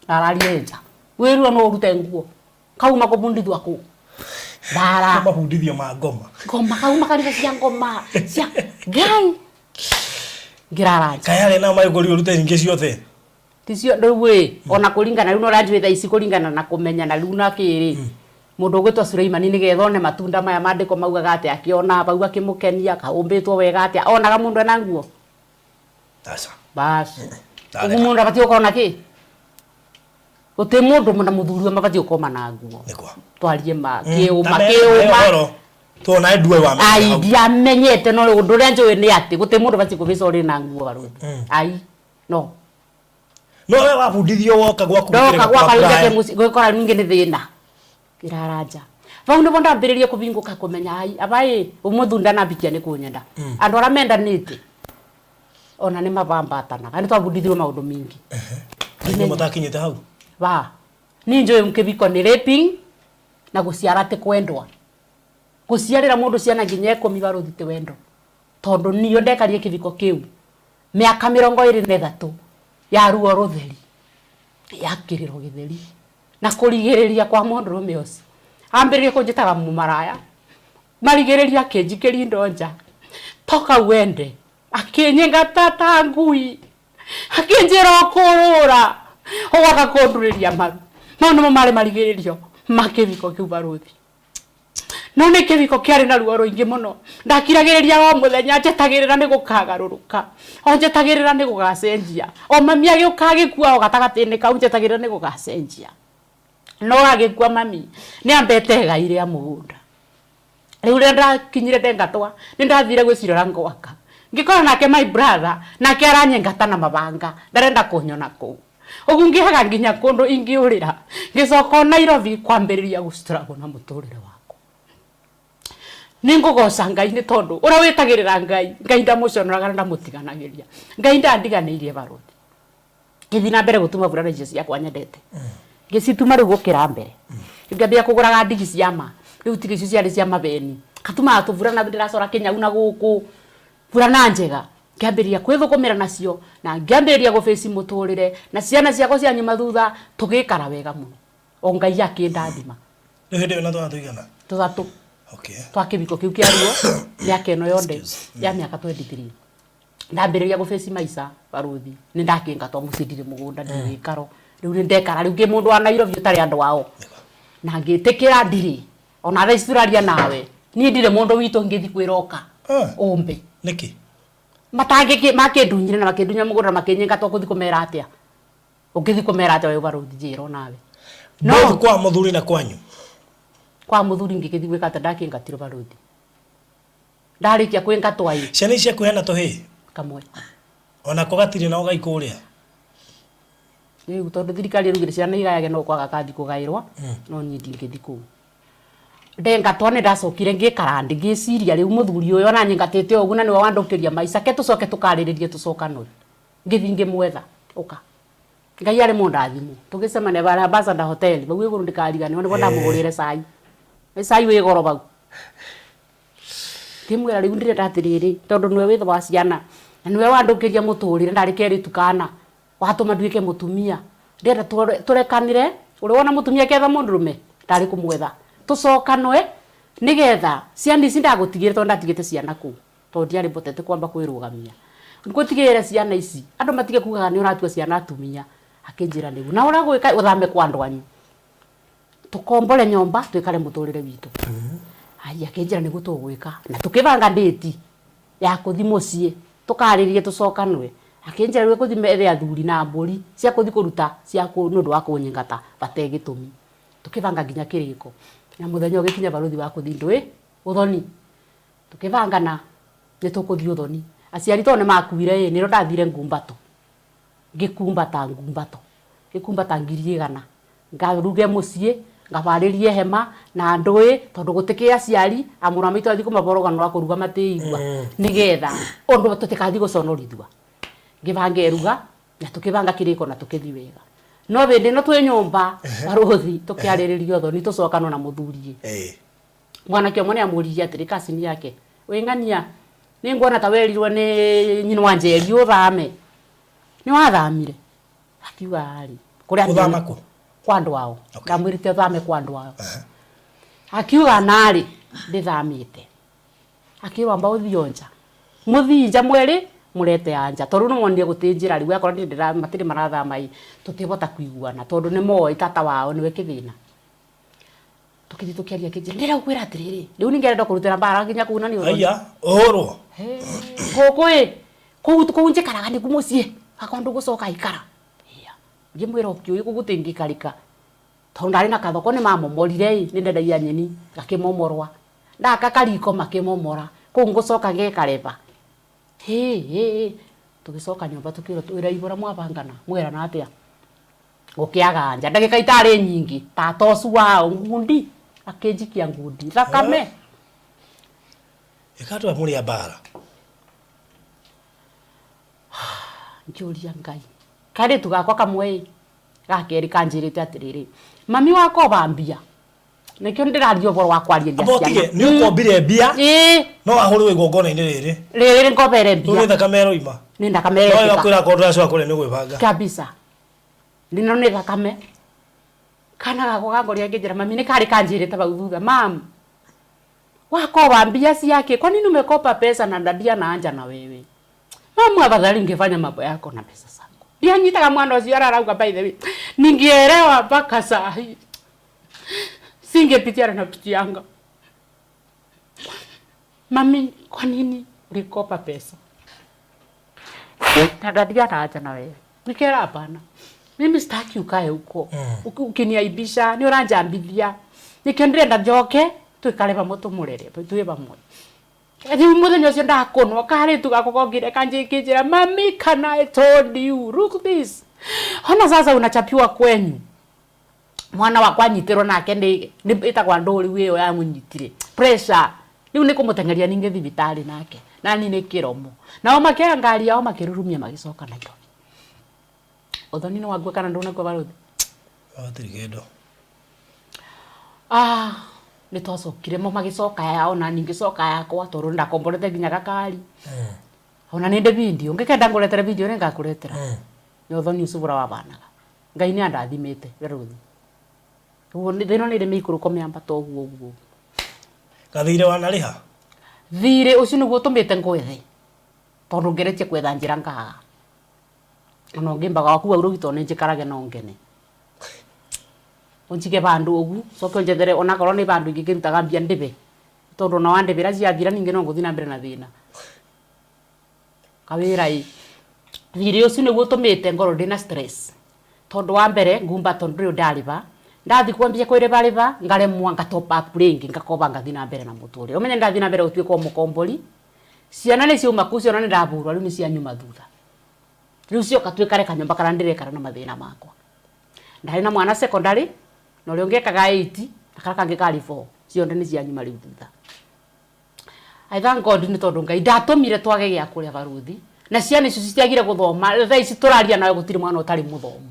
na ararie nja. Wĩrua no ũrute nguo. Kauma kũbundithwa kũ. Ndara. Mabundithio ma ngoma. Ngoma kauma kanitha cia ngoma. Cia Ngai. Ngĩrara nja. Kaĩ arĩa nao magĩkũria ũrute nyingĩ ciothe. Ticio rĩu ĩ ona kũringana rĩu no ũranjũĩ thaa ici kũringana na kũmenyana rĩu na kĩrĩ mũndũ ũgwĩtwo Suleimani nĩgetha one matunda maya maandĩko maugaga atĩ akĩona bau akĩmũkenia kaũmbĩtwo wega atĩa onaga mũndũ ena nguo. Aca. Bas. Ndarega. Ũguo mũndũ abatiĩ gũkorwo na kĩ? Gũtirĩ mũndũ na mũthuri mabatiĩ gũkoma na nguo. Nĩkwa. Twarie ma kĩũma kĩũma. Ũhoro. Tuona ndue wa Ai ndiamenyete no ũndũ ũrĩa njũĩ nĩ atĩ gũtirĩ mũndũ ũbatiĩ kũbĩca ũrĩ na nguo barũthi. Ai no. No we wabundithio woka gwaku Ndoka gũkĩrĩ gwakwa rĩu kwa njake mũciĩ gwĩkora ningĩ nĩ thĩna. Ngĩrara nja. Vau nĩvo ndambĩrĩrie kũbingũka kũmenya ai abai ũmũthuri ndanambikia nĩ kũnyenda. Andũ arĩa mendanĩte ona nĩ mabambatanaga. Nĩ twabundithirio maũndũ mingĩ. Aingĩ mũtakinyĩte hau. Ba. Niĩ njũĩ kĩbiko nĩ raping na gũciara ti kwendwa. Gũciarĩra mũndũ ciana nginya 10 barũthi ti wendo. Tondũ niĩ ndekarie kĩbiko kĩu mĩaka 23 ya ruo rũtheri ya kĩrĩro gĩtheri na kũrigĩrĩria kwa mũndũrũme ũcio. Ambĩrĩrie kũnjĩtaga mũmaraya. Marigĩrĩria akĩnjikĩria indo nja. Toka uende. Akĩnyingata ta ngui. Akĩnjĩra ũkũrũra. Ũgoka kũndurĩria maru. Mau nĩmo marĩ marigĩrĩrio ma kĩbiko kĩu barũthi. No nĩ kĩbiko kĩarĩ na ruo rũingĩ mũno. Ndakiragĩrĩria o mũthenya njetagĩrĩra nĩ gũkagarũrũka. O njetagĩrĩra nĩ gũgacenjia. O mami agĩũka agĩkua o gatagatĩ-inĩ kau njetagĩrĩra nĩ gũgacenjia. No agĩkua mami nĩ ambete igai rĩa mũgũnda. Rĩu rĩrĩa ndakinyire ndengatwa nĩ ndathire gwĩcirora ngwaka. Ngĩkora nake my brother nake aranyengata na mabanga ndarenda kũnyona kũu. Ũguo ngĩaga nginya kũndũ ingĩũrĩra. Ngĩcoka o Nairobi kwambĩrĩria gũ struggle na mũtũrĩre wakwa. Nĩ ngũgoca Ngai nĩ tondũ ũrĩa wĩtagĩrĩra Ngai, Ngai ndamũconoraga na ndamũtiganagĩria. Ngai ndandiganĩirie barũthi. Ngĩthiĩ na mbere gũtuma burana icio ciakwa nyendete. Ngĩcituma rĩu gũkĩra mbere. Ngĩambia kũgũraga ndigi cia ma. Rĩu tiga icio ciarĩ cia mabeni. Ngatumaga tũburana ndĩracora kĩnyau na gũkũ. Burana njega. Ngĩambĩrĩria kwĩthũkũmĩra nacio na ngĩambĩrĩria gũbĩci mũtũrĩre na ciana ciakwa cia nyuma thutha tũgĩikara wega mũno. O Ngai akĩndathima. Rĩu hĩndĩ ĩyo na twana tũigana? Tũthatũ. Okay. Twa kĩbiko kĩu kĩa ruo mĩaka ĩno yothe ya mĩaka 23. Ndambĩrĩria gũbĩci maica barũthi nĩ ndakĩngatwo mũciĩ ndirĩ mũgũnda ndirĩ gĩikaro. Rĩu nĩ ndekara rĩu ngĩ mũndũ wa Nairobi ũtarĩ andũ ao. Na ngĩtĩkĩra ndirĩ. Ona thaa ici tũraria nawe niĩ ndirĩ mũndũ witũ ngĩthiĩ kwĩroka ũmbe. Nĩkĩ? Matangĩkĩ makĩndunyire na makĩndunya mũgũnda na makĩnyingatwo kũthi kũmera atĩa. Ũngĩthi kũmera atĩa wĩ barũthi njĩra nawe. No both kwa mũthuri na kwanyu. Kwa mũthuri ngĩgĩthiĩ gwĩka atĩa ndakĩngatirwo barũthi. Ndarĩkia kwĩngatwo ĩ. Ciana ici ciaku hena tũhĩĩ? Kamwe. Onako gatirĩ na ũgai kũrĩa? Rĩu tondũ thirikari ĩrugire ciana igayage no kwaga kathi kũgaĩrwo no niĩ ndingĩthi kũu. Ndengatwo nĩ ndacokire ngĩikara ndĩ ngĩciria rĩu mũthuri ũyũ ona nyingatĩte ũguo na nĩwe wandũkĩria maica ke tũcoke tũkarĩrĩrie tũcokanũre. Ngĩthiĩ ngĩmwetha ũka. Ngai arĩ mũndathimo. Tũgĩcemania bara Ambassador Hotel bau igũrũ ndikariganĩrwo nĩguo ndamũgũrĩre cai. Nĩ cai wĩ goro bau. Ngĩmwĩra rĩu ndĩrenda atĩrĩrĩ tondũ nĩwe wĩthe wa ciana na nĩwe wandũkĩria mũtũrĩre ndarĩ kerĩtu kana watũma nduĩke mũtumia. Ndĩrenda tũrekanĩre ũrĩ wona mũtumia akĩetha mũndũrũme ndarĩ kũmwetha. Tũcokanwe nĩgetha ciana ici ndagũtigĩre tondũ ndatigĩte ciana kũu. Tondũ ndiarĩ mbotete kwamba kwĩrũgamia. Ngũtigĩrĩre ciana ici andũ matige kugaga nĩ ũratua ciana atumia. Akĩnjĩra nĩguo. Na ũrĩa gwĩka ũthame kwa andũ anyu. Tũkombore nyũmba twĩkare mũtũrĩre witũ. Ai akĩnjĩra nĩguo tũgwĩka. Na tũkĩbanga date ya kũthi mũciĩ tũkarĩrie tũcokanwe. Akĩnjĩra rĩu ekũthi methe athuri na mbũri cia kũthi kũruta cia nĩ ũndũ wa kũnyingata bate gĩtũmi. Tũkĩbanga nginya kĩrĩko. Na mũthenya ũgĩkinya barũthi wa kũthi ndũĩ ũthoni. Tũkĩbanga na nĩ tũkũthiĩ ũthoni. Aciari tondũ nĩ makuire ĩ nĩrĩo ndathire ngumbato. Ngĩkumbata ngumbato. Ngĩkumbata 100,000. Ngaruge mũciĩ ngabarĩrie hema na ndũĩ tondũ gũtikĩ aciari amũra maitũ athiĩ kũmabora rũgano rwa kũruga matĩigua nĩgetha ũndũ tũtikathi gũconorithua. Ngĩbanga iruga Na tukibanga kiriko na tukithi wega no bindi no twi nyumba baruthi tukiaririria uthoni tucokano na muthuri. Mwanake ũmwe nĩamũririe atĩrĩ cousin yake wĩng'ania nĩnguona ta werirwo nĩ nyina wa Njeri ũthame nĩ wathamire akiuga arĩ kũrĩa Gũthama kũ? Kwa andũ ao. Ndamwĩrĩte ũthame kwa andũ ao. Akiuga narĩ ndĩthamĩte akiuga amba ũthiĩ nja mũthiĩ nja mweri mũrete anja tondu no monire gũtĩ njĩra rĩu akorwo nĩ ndĩra matirĩ marathama ĩ tũtihota kuiguana tondu nĩ moĩ tata wao nĩwe kĩthĩna. Tukĩthiĩ tũkĩaria kĩnjĩra ndĩrenda gũkwĩra atĩrĩrĩ rĩu ningĩ arenda kũrutĩra mbara nginya kũu na nĩ ũthoni. Aya, ũhũrwo. Gũkũ ĩ kũu kũu njikaraga nĩku mũciĩ hakwa ndũgũcoka ikara. Iya ngĩmwĩra ũkĩũĩ kũu gũtingĩikarĩka tondu ndarĩ na kathoko nĩ mamomorire ĩ nĩ ndendagia nyeni gakĩmomorwa ndaka kariko makĩmomora kũu ngũcoka gekareba hĩ hĩ tũgĩcoka nyũmba tũkĩũra twĩra ibũra mwabangana mwerana atĩa gũkĩaga nja ndagĩka itarĩ nyingĩ tata ũcio wao ngundi akĩnjikia ngundi thakame. Ĩka andũ aya mũrĩ a mbara. Ngĩũria Ngai kairĩtu gakwa kamwe ĩ ga kerĩ kanjĩrĩte atĩrĩrĩ mami wakoba mbia nĩkĩo ndĩraria ũhoro wa kwarĩria Amba ũtige nĩ ũkombire mbia ĩ no wahũrwo igongona-inĩ rĩrĩ. Rĩrĩ ngobere Rĩu mbia nĩ thakame ĩroima. Nĩ thakame No ĩretĩka. ĩgakwĩra akorwo ndũracoka kũrĩa nĩ gwĩbanga. Kabisa nĩno nĩ thakame kana gakwa gangoria ngĩnjĩra mami nĩ karĩ kanjĩrĩte bau thutha mam wakoba mbia ciake kwa nini umekopa pesa na dadia na anja na wewe mamu afadhali ungefanya mambo yako na pesa zako ndianyitaga mwana ũcio ararauga by the way ningeelewa mpaka saa hii singepitia napitianga mami kwa nini ulikopa pesa na dadia na anja na wewe nikera hapana mimi sitaki ukae huko. Ukiniaibisha ni uranjambithia nikio ndirenda njoke twikare pamwe tumurere twi pamwe riu muthenya ucio ndakonwo karitu gakwa kongire kanjikijira mami can I told you look this ona sasa unachapiwa kwenyu mwana wakwa anyitirwo nake nĩ ĩtagwa ndũri ĩyo yamunyitire pressure rĩu nĩ kũmũteng'eria ningĩ thibitarĩ nake nani nĩ kĩromo nao makĩoya ngari yao makĩrurumia magĩcoka Nairobi ũthoni nĩ wangua kana ndũnakua barũthi? Hatirĩ kĩndũ. Ah nĩ twacokire mo magĩcoka yao na niĩ ngĩcoka yakwa tondũ ndakomborete nginya gakari ona nĩ ndĩ video ngĩkenda ngũretere video nĩ ngakũretera nĩ ũthoni ũcio bũra wabanaga Ngai nĩ andathimĩte barũthi ũguo thĩna nĩ ĩrĩ mĩikũrũko mĩambato ũguo ũguo. Gathirĩ wanarĩha? Thirĩ ũcio nĩguo ũtũmĩte ngwethe tondũ ngeretie kwetha njĩra ngaga ona ũngĩmbaga waku wau rũgito nĩ njikarage no ngene ũnjige bandũ ũgu coke ũnjethere onakorwo nĩ bandũ ingĩkĩrutaga mbia ndĩbe tondũ ona wandĩbĩra ciathira ningĩ no ngũthiĩ na mbere na thĩna kawĩra ĩ thirĩ ũcio nĩguo ũtũmĩte ngorwo ndĩna stress tondũ wa mbere ngumba tondũ ndũrĩ ndarĩba ndathi kwambia kwĩrĩbarĩba ngaremwa nga top up rĩngĩ ngakoba ngathi na mbere na mũtũrĩre ũmenye ndathi na mbere gũtuĩka o mũkombori ciana nĩ ciauma kũu ciona nĩ ndabũrwa rĩu nĩ cianyuma thutha rĩu cioka twĩkare kanyũmba karĩa ndĩrekara na mathĩna makwa ndarĩ na mwana secondary na ũrĩa ũngĩ ekaga 8 na karĩa kangĩ karĩ 4 cionde nĩ cianyuma rĩu thutha. I thank God nĩ tondũ Ngai ndatũmire twage gĩa kũrĩa barũthi na ciana icio citiagire gũthoma thaa ici tũraria nawe gũtirĩ mwana ũtarĩ mũthomu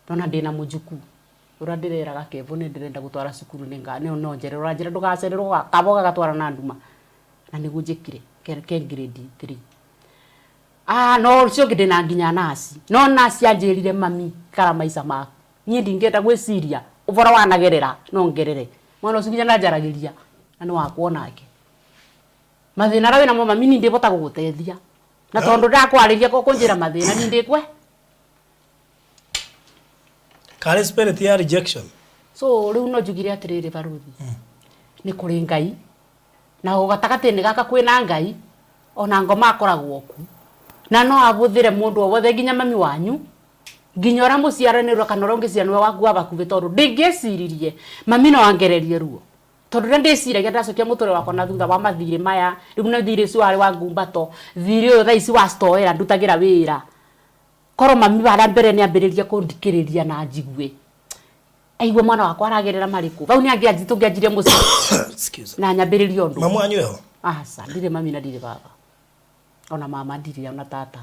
nona ndĩna mũjukuu ũrĩa ndĩreraga Kevo nĩ ndĩrenda gũtwara cukuru nĩ no njererwo ũranjĩra ndũgacererwo kaba ũgagatwara na nduma na nĩguo njĩkire ke grade 3. Ah no ũcio ũngĩ ndĩna nginya nasi no nasi anjĩrire mami kara maica maku niĩ ndingĩenda gwĩciria ũboro wanagerera no ngerere mwana ũcio nginya ndanjaragĩria na nĩ wakwa onake mathĩna arĩa wĩnamo mami niĩ ndĩbota gũgũteithia na tondũ ndakwarĩria kũnjĩra mathĩna niĩ ndĩkwe Karĩ spirit ya rejection. So rĩu no njugire atĩrĩrĩ barũthi nĩ kũrĩ Ngai na o gatagatĩ-inĩ gaka kwĩna Ngai ona ngoma akoragwo ku na no abũthĩre mũndũ o wothe nginya mami wanyu nginya ũrĩa mũciaranĩrwo kana ũrĩa ũngĩciaranĩrwo waku wa hakuhĩ tondũ ndingĩeciririe mami no angererie ruo tondũ rĩrĩa ndĩciragia ndacokia mũtũrĩre wakwa na thutha wa mathirĩ maya rĩu nĩ thirĩ ũcio warĩ wa ngumbato thirĩ ũyũ thaa ici wa store ĩrĩa ndutagĩra wĩra korwo mami harĩa mbere nĩ ambĩrĩrie kũndikĩrĩria na njigue aigue mwana wakwa aragerera marĩkũ bau nĩ angĩanji tũngĩanjirie mũciĩ Excuse me. na nyambĩrĩrie ũndũ. Mamu wanyu eho? Aca ndirĩ mami na ndirĩ baba ona mama ndirĩ ona tata.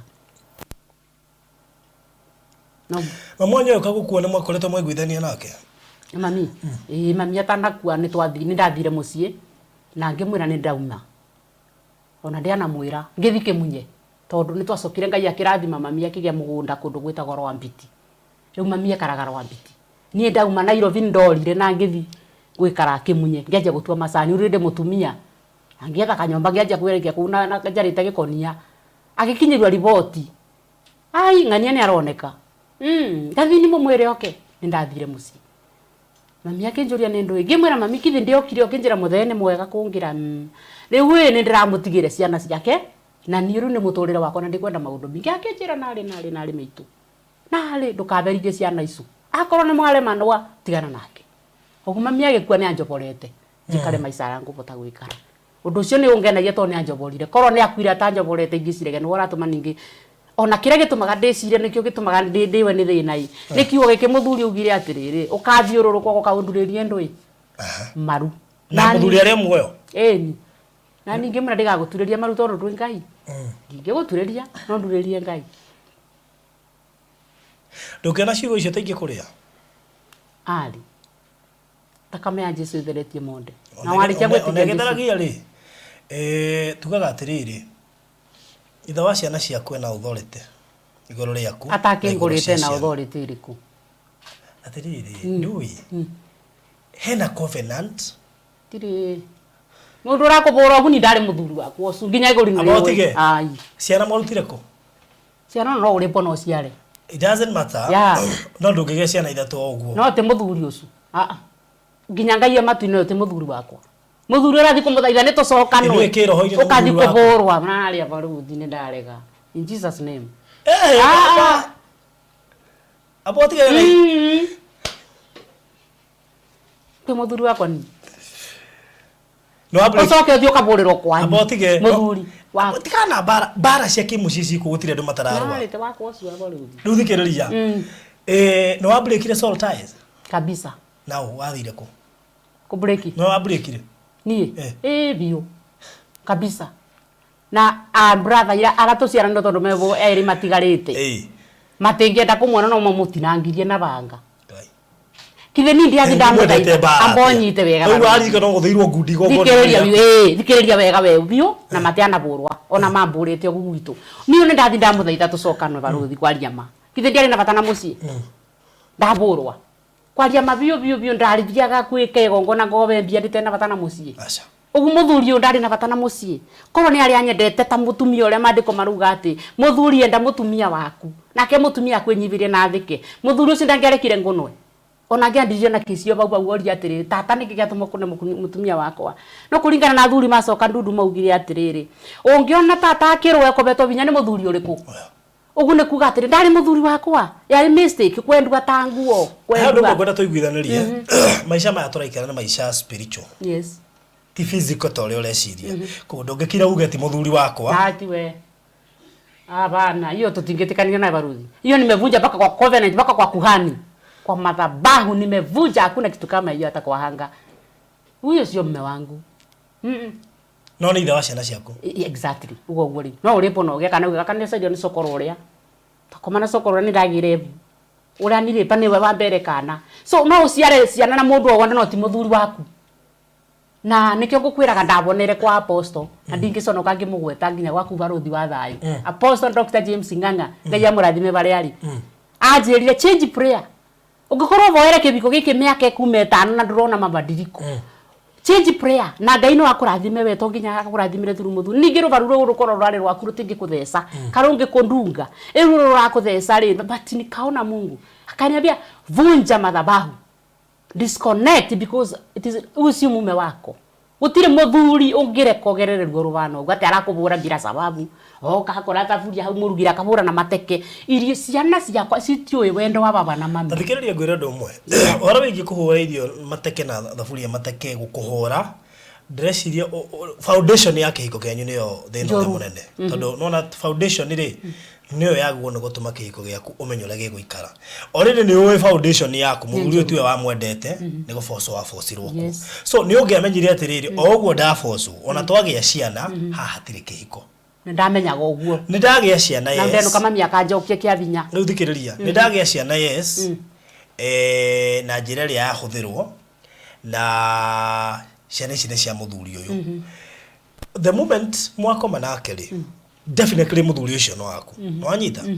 No. Mamu wanyu oka gũkua nĩ mwakoretwo mwaiguithania nake? Mami, ĩĩ, mami atanakua nĩ twathi, nĩ ndathire mũciĩ na ngĩmwĩra nĩ ndauma. Ona ndianamwĩra ngĩthi kĩmunye tondũ nĩ twacokire Ngai akĩrathima mami akĩgĩa mũgũnda kũndũ gwĩtagwo Rwambiti. Rĩu mami ekaraga Rwambiti. Niĩ ndauma Nairobi nĩ ndorire na ngĩthi gwĩkara kĩmunye, ngĩanjia gũtua macani rĩu ndĩ mũtumia. Na ngĩetha kanyũmba ngĩanjia kwĩrekia kũu na njarĩte gĩkonia. Agĩkinyĩrwo riboti, ai, ng'ania nĩ aroneka. Ngathini mũmwĩre oke. Nĩ ndathire mũciĩ. Mami akĩnjũria nĩ ndũĩ. Ngĩmwĩra mami kithi ndĩokire ũkĩnjĩra mũthee nĩ mwega kũngĩra. Rĩu ĩ nĩ ndĩramũtigĩre ciana ciake na niĩ rĩu nĩ mũtũrĩre wakwa na ndikwenda maũndũ maingĩ. Akĩnjĩra narĩ narĩ narĩ maitũ. Narĩ ndũkaberithie ciana icio. Akorwo nĩ mwaremanwa tigana nake. Ũguo mami agĩkua nĩ anjoborete. Njikare maica arĩa ngũbota gwĩkara. Ũndũ ũcio nĩ ũngenagia tondũ nĩ anjoborire. Korwo nĩ akuire atanjoborete ingĩciragia nĩwe ũratũma ningĩ ona kĩrĩa gĩtũmaga ndĩcirie nĩkĩo gĩtũmaga ndĩwe nĩ thĩna ĩ. Nĩ kiugo gĩkĩ mũthuri augire atĩrĩrĩ, ũkathiũrũrũka ũgoka ũndurĩrie ndũĩ maru. Na mũthuri arĩ muoyo? Ĩni. Na ningĩ mwĩra ndigagũturĩria maru tondũ ndwĩ Ngai. Ndingĩgũturĩria no ndurĩrie Ngai. Ndũngĩona ciugo icio ta ingĩkũrĩa? Arĩ. Thakame ya Jesu ĩtheretie monde. Na warĩkia Ona gwĩtĩkia Jesu. ĩgĩtheragia rĩ, tugaga atĩrĩrĩ, ithe wa ciana ciaku ena authority igũrũ rĩaku. Atakĩngũrĩte na authority ĩrĩkũ? Atĩrĩrĩ, ndũĩ hena covenant. Tirĩ. Mũndũ ũrakũbũra ũguo ni ndarĩ mũthuri wakwa ũcio nginya igũrũ Amba ũtige. Ai. Ciana mwarutire kũ? Ciana no ũrĩpo no ciare. It doesn't matter. Yeah. No ndũngĩgĩa ciana ithatũ o ũguo. No ti mũthuri ũcio. Ah. Nginya Ngai e matu-inĩ ũyũ ti mũthuri wakwa. Mũthuri ũrathiĩ kũmũthaitha nĩ tũcokanwe. Ĩnĩ kĩroho-inĩ nĩ Ũkathiĩ mũthuri waku. kũbũrwa narĩa baruthi nĩ ndarega. In Jesus name. Eh, Ah. amba ũtige na Ti mũthuri wakwa ni. No wambĩrĩrie- Ũcoke ũthiĩ ũkabũrĩrwo kwanyu. Amba ũtige. Mũthuri wakwa. Tigana na mbara, mbara cia kĩmũciĩ cikũ gũtirĩ andũ matararũa. Narĩte wakwa ũcio wa baruthi. Rĩu thikĩrĩria. Nĩ wambĩrĩkire soul ties? Kabisa. Na ũ wathire kũ? Kũbreki. Nĩ wambĩrĩkire? Niĩ? Eh. Ĩĩ biũ. Kabisa. Na a brother ira aratũciaranĩrwo tondũ mebo erĩ matigarĩte. Matingĩenda kũmuona no mamũtinangirie na banga. Ngai. Kithe ni ndiathi Mwendete ndamũthaitha. mbara Amba atĩa? ũnyite wega. Rĩu baruthi. waririkana ũgũthĩirwo ngundi igongona Thikĩrĩria rĩaku. biũ, ĩĩ, thikĩrĩria wega we biũ na matianabũrwa ona mambũrĩte ũguo gwitũ. Niĩ nĩ ndathi ndamũthaitha tũcokanwe baruthi kwaria ma. Kithe ndiarĩ na bata na mũciĩ. Ndabũrwa. Kwaria ma biũ biũ biũ ndarithiaga gwĩka igongona ngobe mbia ndĩte na bata na mũciĩ. Aca. Ũguo mũthuri ũyũ ndarĩ na bata na mũciĩ. Korwo nĩ arĩa anyendete ta mũtumia ũrĩa maandĩko marauga atĩ mũthuri enda mũtumia waku nake mũtumia akwĩnyihĩrie na athĩke. Mũthuri ũcio ndangĩarekire ngũnwe. Ona angĩandirie na kĩcio bau bau oria atĩrĩrĩ tata nĩkĩ gĩatũma ũkũne mũtumia wakwa. No kũringana na athuri macoka ndundu maugire atĩrĩrĩ ũngĩona tata akĩrũa ekobetwo binya nĩ mũthuri ũrĩkũ? Ũguo nĩ kuga atĩrĩ ndarĩ mũthuri wakwa yarĩ mistake kwendwa ta nguo He ũndũ ũmwe kwendwa. ngwenda tũiguithanĩrie. Maica maya tũraikara nĩ maica spiritual. Yes. Ti physical ta ũrĩa ũreciria. Koguo ndũngĩkira uge ti mũthuri wakwa. Ati we. Hapana, hiyo tutingetikania na baruthi. Hiyo nimevunja mpaka kwa covenant, mpaka kwa kuhani. Kwa madhabahu nimevunja, hakuna kitu kama hiyo hata kwa hanga. Huyo sio mume wangu. No nĩ ithe wa ciana ciaku. Exactly. Ugo ugo rĩ. No ũrĩpo no ũgĩa kana ũgĩa kana nĩcenjio nĩ cokoro ũrĩa. Takoma na cokoro ũrĩa nĩndagĩire ĩbu. Ũrĩa nirĩpa nĩwe wa mbere kana. So no ũciare ciana na mũndũ o wothe no ti mũthuri waku. Na nikio ngukwiraga ndabonere kwa apostle na ndingiconoka ngimugweta nginya gwaku baruthi wa thayu. Apostle Dr. James Ng'ang'a Ngai amũrathime barĩa arĩ. Anjĩrire change prayer. Ũngĩkorwo ũvoere kĩbiko gĩkĩ mĩaka ĩkuma ĩtano na ndũrona mabadiliko. Change prayer na Ngai no akũrathime we to nginya akũrathimire through mũthuri. Ningĩ rũbaru rũu rũkorwo rwarĩ rwaku rũtingĩkũtheca. Karũngĩkũndunga. Rĩu rũrũ rũrakũtheca rĩ, but nikaona Mungu. Akaniambia vunja madhabahu. Disconnect because it is huyu si mume wako. Gũtirĩ mũthuri ũngĩreka ũgerere ruo rũhana ũguo atĩ arakũbũra bila sababu. Oka akora thaburia hau mũrugire akabũra na mateke. Irio ciana ciakwa citiũĩ wendo wa baba na mami. Ta thikĩrĩria ngwĩre ũndũ ũmwe. Ũhoro wĩgiĩ kũhũra irio mateke na thaburia mateke gũkũhũra, ndĩreciria foundation ya kĩhiko kĩanyu nĩyo thĩna ũrĩa Njũru. mũnene. Tondũ nĩwona foundation rĩ, nĩyo yagĩrĩirwo nĩ gũtũma kĩhiko gĩaku ũmenye ũrĩa gĩgũikara. Already nĩ ũĩ foundation yaku, mũthuri ũyũ tiwe wamwendete, nĩ gũbocwo wabocirwo kuo. Yes. So nĩ ũngĩamenyire atĩrĩrĩ, o ũguo ndabocwo, ona twagĩa ciana, haha hatirĩ kĩhiko. Nĩ ndamenyaga ũguo. Nĩ ndagĩa ciana. Na yes. ndenuka mami akanjokia kĩa vinya. Rĩu thikĩrĩria, nĩ ndagĩa ciana, yes, na njĩra ĩrĩa yahũthĩrwo na ciana ici nĩ cia mũthuri ũyũ. The moment mwakoma nake rĩ, definitely mũthuri ũcio no waku. Nĩwanyita?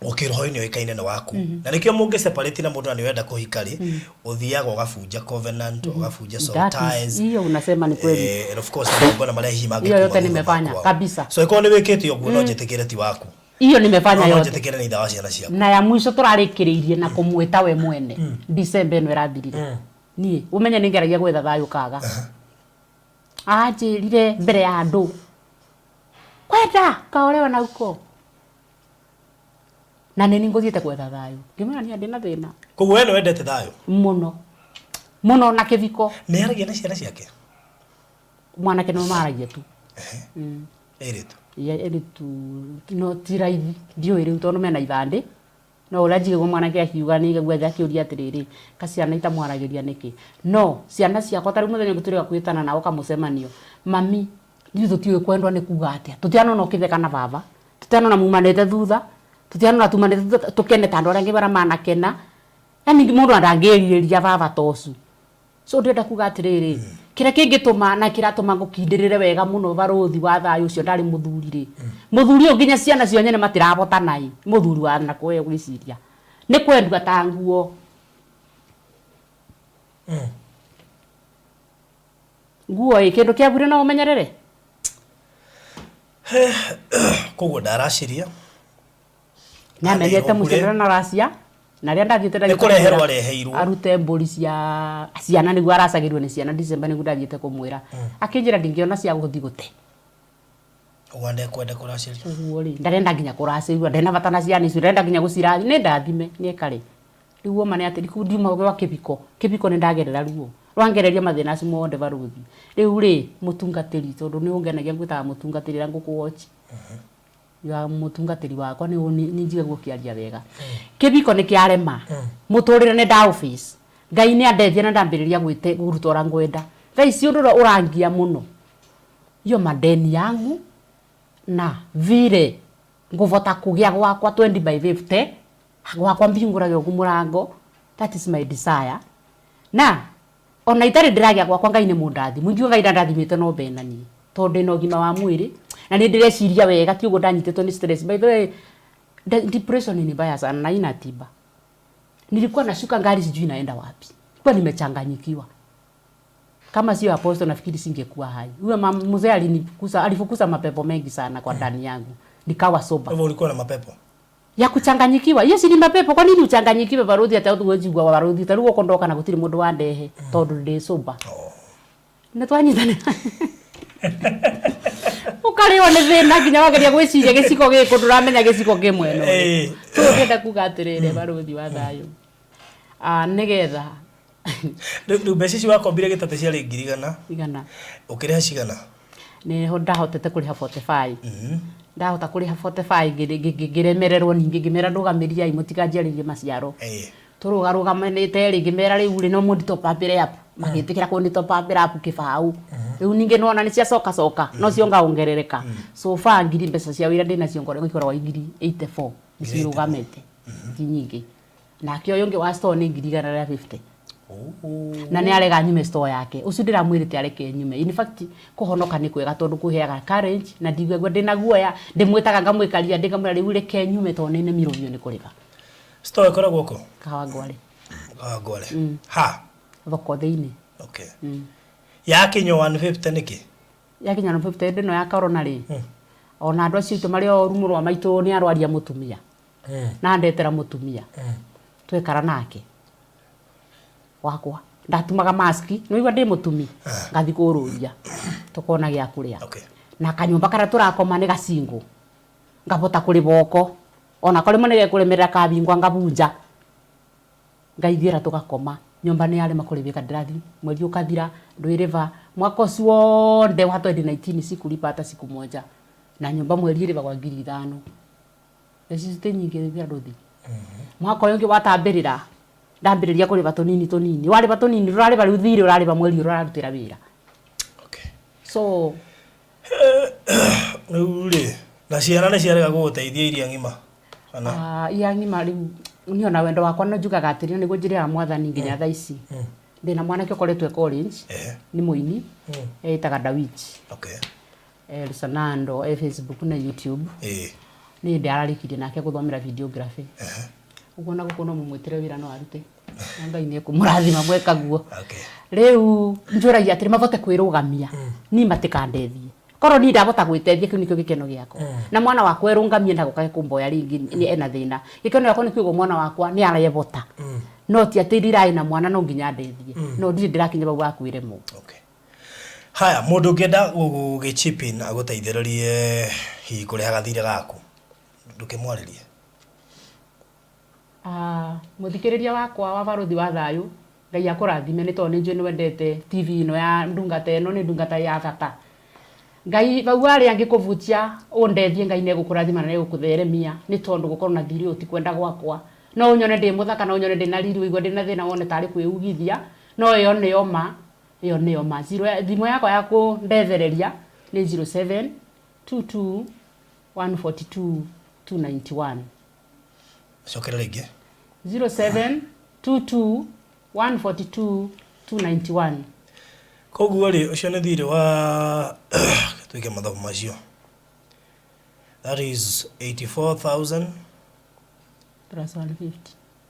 Ũkĩroho-inĩ ũĩkaine nĩ waku, na nĩkĩo mũngĩ separate na mũndũ na nĩ ũrenda kũhika rĩ, ũthiaga ũgabunja covenant, ũgabunja soul That is- ties. Hiyo unasema ni kweli. And of course magongona marĩa hihi Hiyo mangĩkuma yote thutha nimefanya, kwao. kabisa. So ĩkorwo nĩ wĩkĩte ũguo, no njĩtĩkĩre ti waku. Hiyo nimefanya No yote. njĩtĩkĩre nĩ ithe wa ciana ciaku. Na ya mwisho tũrarĩkĩrĩirie na kũmwĩta we mwene December ĩno ĩrathirire. Niĩ ũmenye nĩ ngeragia gwetha thayũ kaga anjĩrire mbere ya andũ kwenda kaolewa na uko na nĩ ngũthiĩte gwetha thayũ, ngĩmwĩra niĩ ndĩna thĩna. Koguo we nĩ wendete thayũ. Mũno mũno na kĩbiko. Nĩ aragia na ciana ciake? Mwanake nĩwe maragia tu. Airĩtu? Ya eritu no ti raithi, ndiũĩ rĩu tondũ mena ibandĩ, no ũrĩa njigagwo mwanake akiuga nĩ gwetha akĩũria atĩrĩrĩ, ka ciana itamwaragĩria nĩkĩ? No ciana ciakwa ta rĩu mũthenya ũngĩ tũrĩga kwĩtana nao kamũcemanio, mami, ithuĩ tũtiũĩ kwendwa nĩ kuga atĩa, tũtianona ũkĩtheka na baba, tũtianona mumanĩte thutha, tũtianona tumanĩte thutha tũkene ta andũ arĩa angĩ barĩa manakena, yani mũndũ ndangĩrirĩria baba ta ũcio. So ndĩrenda kuga atĩrĩrĩ, kĩrĩa kĩngĩtũma na kĩratũma ngũkindĩrĩre wega mũno barũthi wa thayũ ũcio ndarĩ mũthuri rĩ, mũthuri ũyũ nginya ciana cio nyene matirabotana ĩ, mũthuri wa nakũwe gwĩciria nĩ kwendwa ta nguo. Nguo ĩ kĩndũ kĩa bure no ũmenyerere. Koguo ndaraciria. Nĩamenyete Aneirwo mũciĩ bure. na racia na rĩrĩa ndathiĩte Nĩ ndathiĩte kũreherwo kũmwĩra areheirwo. Arute mbũri cia ciana nĩguo aracagĩrwo nĩ ciana December, nĩguo ndathiĩte kũmwĩra, akĩnjĩra ndingĩona cia gũthiĩ gũte. Ũguo ndekwenda kũraciria. Ũguo rĩ, ndarenda nginya kũracĩrwo, ndena bata na ciana icio, ndarenda nginya gũcirathi nĩ ndathime nĩ ekare. Rĩu woma nĩ atĩ rĩu ndiuma gwa kĩbiko, kĩbiko nĩ ndagerera ruo rwangereria mathĩna acio mothe barũthi. Rĩu rĩ, mũtungatĩri, tondũ nĩ ũngenagia ngwĩtaga mũtungatĩri rĩrĩa ngũkũ-watch ya mũtungatĩri wakwa nĩ nĩ njigagwo ũkĩaria wega. Kĩbiko nĩ kĩarema, mũtũrĩre nĩ nda office, Ngai nĩ andethia na ndambĩrĩria gwĩte kũruta ũrĩa ngwenda. Thaa ici ũndũ ũrĩa ũrangia mũno iyo madeni yangu na vile nguvota kũgĩa gwakwa 20 by 50 gwakwa mbingũrage ũguo mũrango, that is my desire. Na ona itarĩ ndĩragĩa gwakwa, Ngai nĩ mũndathimu, ingiuga Ngai ndandathimĩte no mbena niĩ tondũ ndĩna ũgima wa mwĩrĩ na nĩ ndĩreciria wega, ti ũguo ndanyitĩtwo nĩ stress. By the way, depression ni mbaya sana na ina tiba. Nilikuwa nashuka ngari sijui inaenda wapi, kwa nimechanganyikiwa. Kama sio apostle nafikiri singekuwa hai. Huyo mzee alinifukuza, alifukuza mapepo mengi sana kwa ndani yangu, nikawa sober. Hivyo ulikuwa na mapepo? Ya kuchanganyikiwa. Hiyo si ni mapepo? Kwa nini uchanganyikiwe baruthi ata utu wa baruthi ta rugo kondoka na gutiri mundu wandehe tondu ndi sober? Nĩ twanyitana ũkarĩo nĩ thĩna nginya wageria gwĩciria gĩciko gĩkũ ndũramenya gĩciko kĩ mwena ũrĩkũ. So ndĩrenda kuga atĩrĩrĩ, barũthi wa thayũ, ah, nĩgetha Rĩu mbeca ici wakombire gĩtate ciarĩ 100,000? Igana. Ũkĩrĩha cigana? Nĩho ndahotete kũrĩha 45. Ndahota kũrĩha 45, ngĩremererwo ningĩ, ngĩmera ndũgamĩriai mũtikanjiarĩrie maciaro. Tũrũgarũgamanĩte rĩ, ngĩmera rĩu rĩ no mũnditopambĩre up, magĩtĩkĩra kũnditopambĩra up kĩbaũ. Rĩu ningĩ nĩwona nĩ ciacoka coka no ciongaongerereka. So far ngiri mbeca cia wĩra ndĩnacio ngoragwo ikoragwo 84,000 nĩcio irũgamĩte, ti nyingĩ. Nake ũyũ ũngĩ wa store nĩ 150,000. Na nĩ arega nyume store yake, ũcio ndĩramwĩrĩte areke nyume. In fact kũhonoka nĩ kwega tondũ kũheaga courage na ndiguagua ndĩna guoya, ndĩmwĩtaga ngamwĩkaria ndĩ ngamwĩra rĩu reke nyume tondũ nĩ nemirwo biũ nĩ kũrĩha. Store ĩkoragwo kũ? Kawangware. Kawangware. Ha? Thoko thĩinĩ. Okay. Yakinywo 150 nĩkĩ? Yakinya 150 hĩndĩ ĩno ya corona rĩ, ona andũ acio aitũ marĩ oru, mũrũ wa maitũ nĩ arwaria mũtumia na ndetera mũtumia twekara nake wakwa, ndatumaga maski nĩwaigua ndĩ mũtumi, ngathi kũrũria tũkona gĩa kũrĩa. Na kanyũmba karĩa tũrakoma nĩ gacingũ, ngabota kũrĩba oko ona korĩ mo nĩgekũremerera kabingwa ngabunja ngaithiĩra tũgakoma. Nyũmba nĩ yarema kũrĩbĩka, ndĩrathi mweri ũkathira ndwĩrĩba mwaka ũcio wothe wa 2019 sikulipa hata siku moja, na nyũmba mweri ĩrĩbagwa 5,000. Mbeca icio ti nyingĩ bia ndũthi. Mwaka ũyũ ũngĩ watambĩrĩra ndambĩrĩria kũrĩba tũnini tũnini, warĩba tũnini ndũrarĩba rĩu thirĩ ũrarĩba mweri ũrĩa ũrarutĩra wĩra. So Rĩu rĩ, na ciana nĩ ciarega gũgũteithia iria ng'ima kana? Ah, ia ng'ima rĩu niĩ ona wendo wakwa no njugaga atĩrĩ, nĩguo njĩrĩaga Mwathani nginya thaa ici. Ndĩna mwanake ũkoretwo e college, nĩ mũini, eĩtaga Dawich. El Sanando e Facebook na YouTube. Nĩ hĩndĩ ararĩkirie nake gũthomera videography. Ũguo na gũkũ no mũmwĩtĩre wĩra no arute. Na Ngai nĩ ekũmũrathima mweka guo. Rĩu njũragia atĩrĩ, mabote kwĩrũgamia, niĩ matikandethie. Korwo niĩ ndabota gwĩtethia, kĩu nĩkĩo gĩkeno gĩakwa. Na mwana wakwa erũngamie ndagũkage kũmboya rĩngĩ nĩ ena thĩna. Gĩkeno gĩakwa nĩ kũigua mwana wakwa nĩ arebota. No ti atĩ ndirarĩ na mwana no nginya andethie. No ndirĩ ndĩrakinya bau ha kwĩremwo. Okay. Haya, mũndũ ũngĩenda gũgĩ chip in agũteithĩrĩrie hihi kũrĩha gathirĩ gaku, ndũkĩmwarĩrie? Ah, mũthikĩrĩria wakwa wa Barũthi wa Thayũ, Ngai akũrathime nĩ tondũ nĩ njũĩ nĩ wendete TV ĩno ya ndungata ĩno, nĩ ndungata ya bata. Ngai bau arĩa angĩkũbutia ũndethie, Ngai nĩ egũkũrathima na nĩ egũkũtheremia nĩ tondũ gũkorwo na thirĩ ũyũ ti kwenda gwakwa. No ũnyone ndĩ mũthaka, no ũnyone ndĩ na riri, ũigue ndĩ na thĩna wone tarĩ kwĩugithia, no ĩyo nĩyo ma, ĩyo nĩyo ma. Zero, thimũ yakwa ya kũndethereria nĩ 07 22 142 291. Cokera rĩngĩ. 07 22 142 291. Koguo rĩ, ũcio nĩ thirĩ wa twĩke mathabu macio. That is 84,000 plus 150.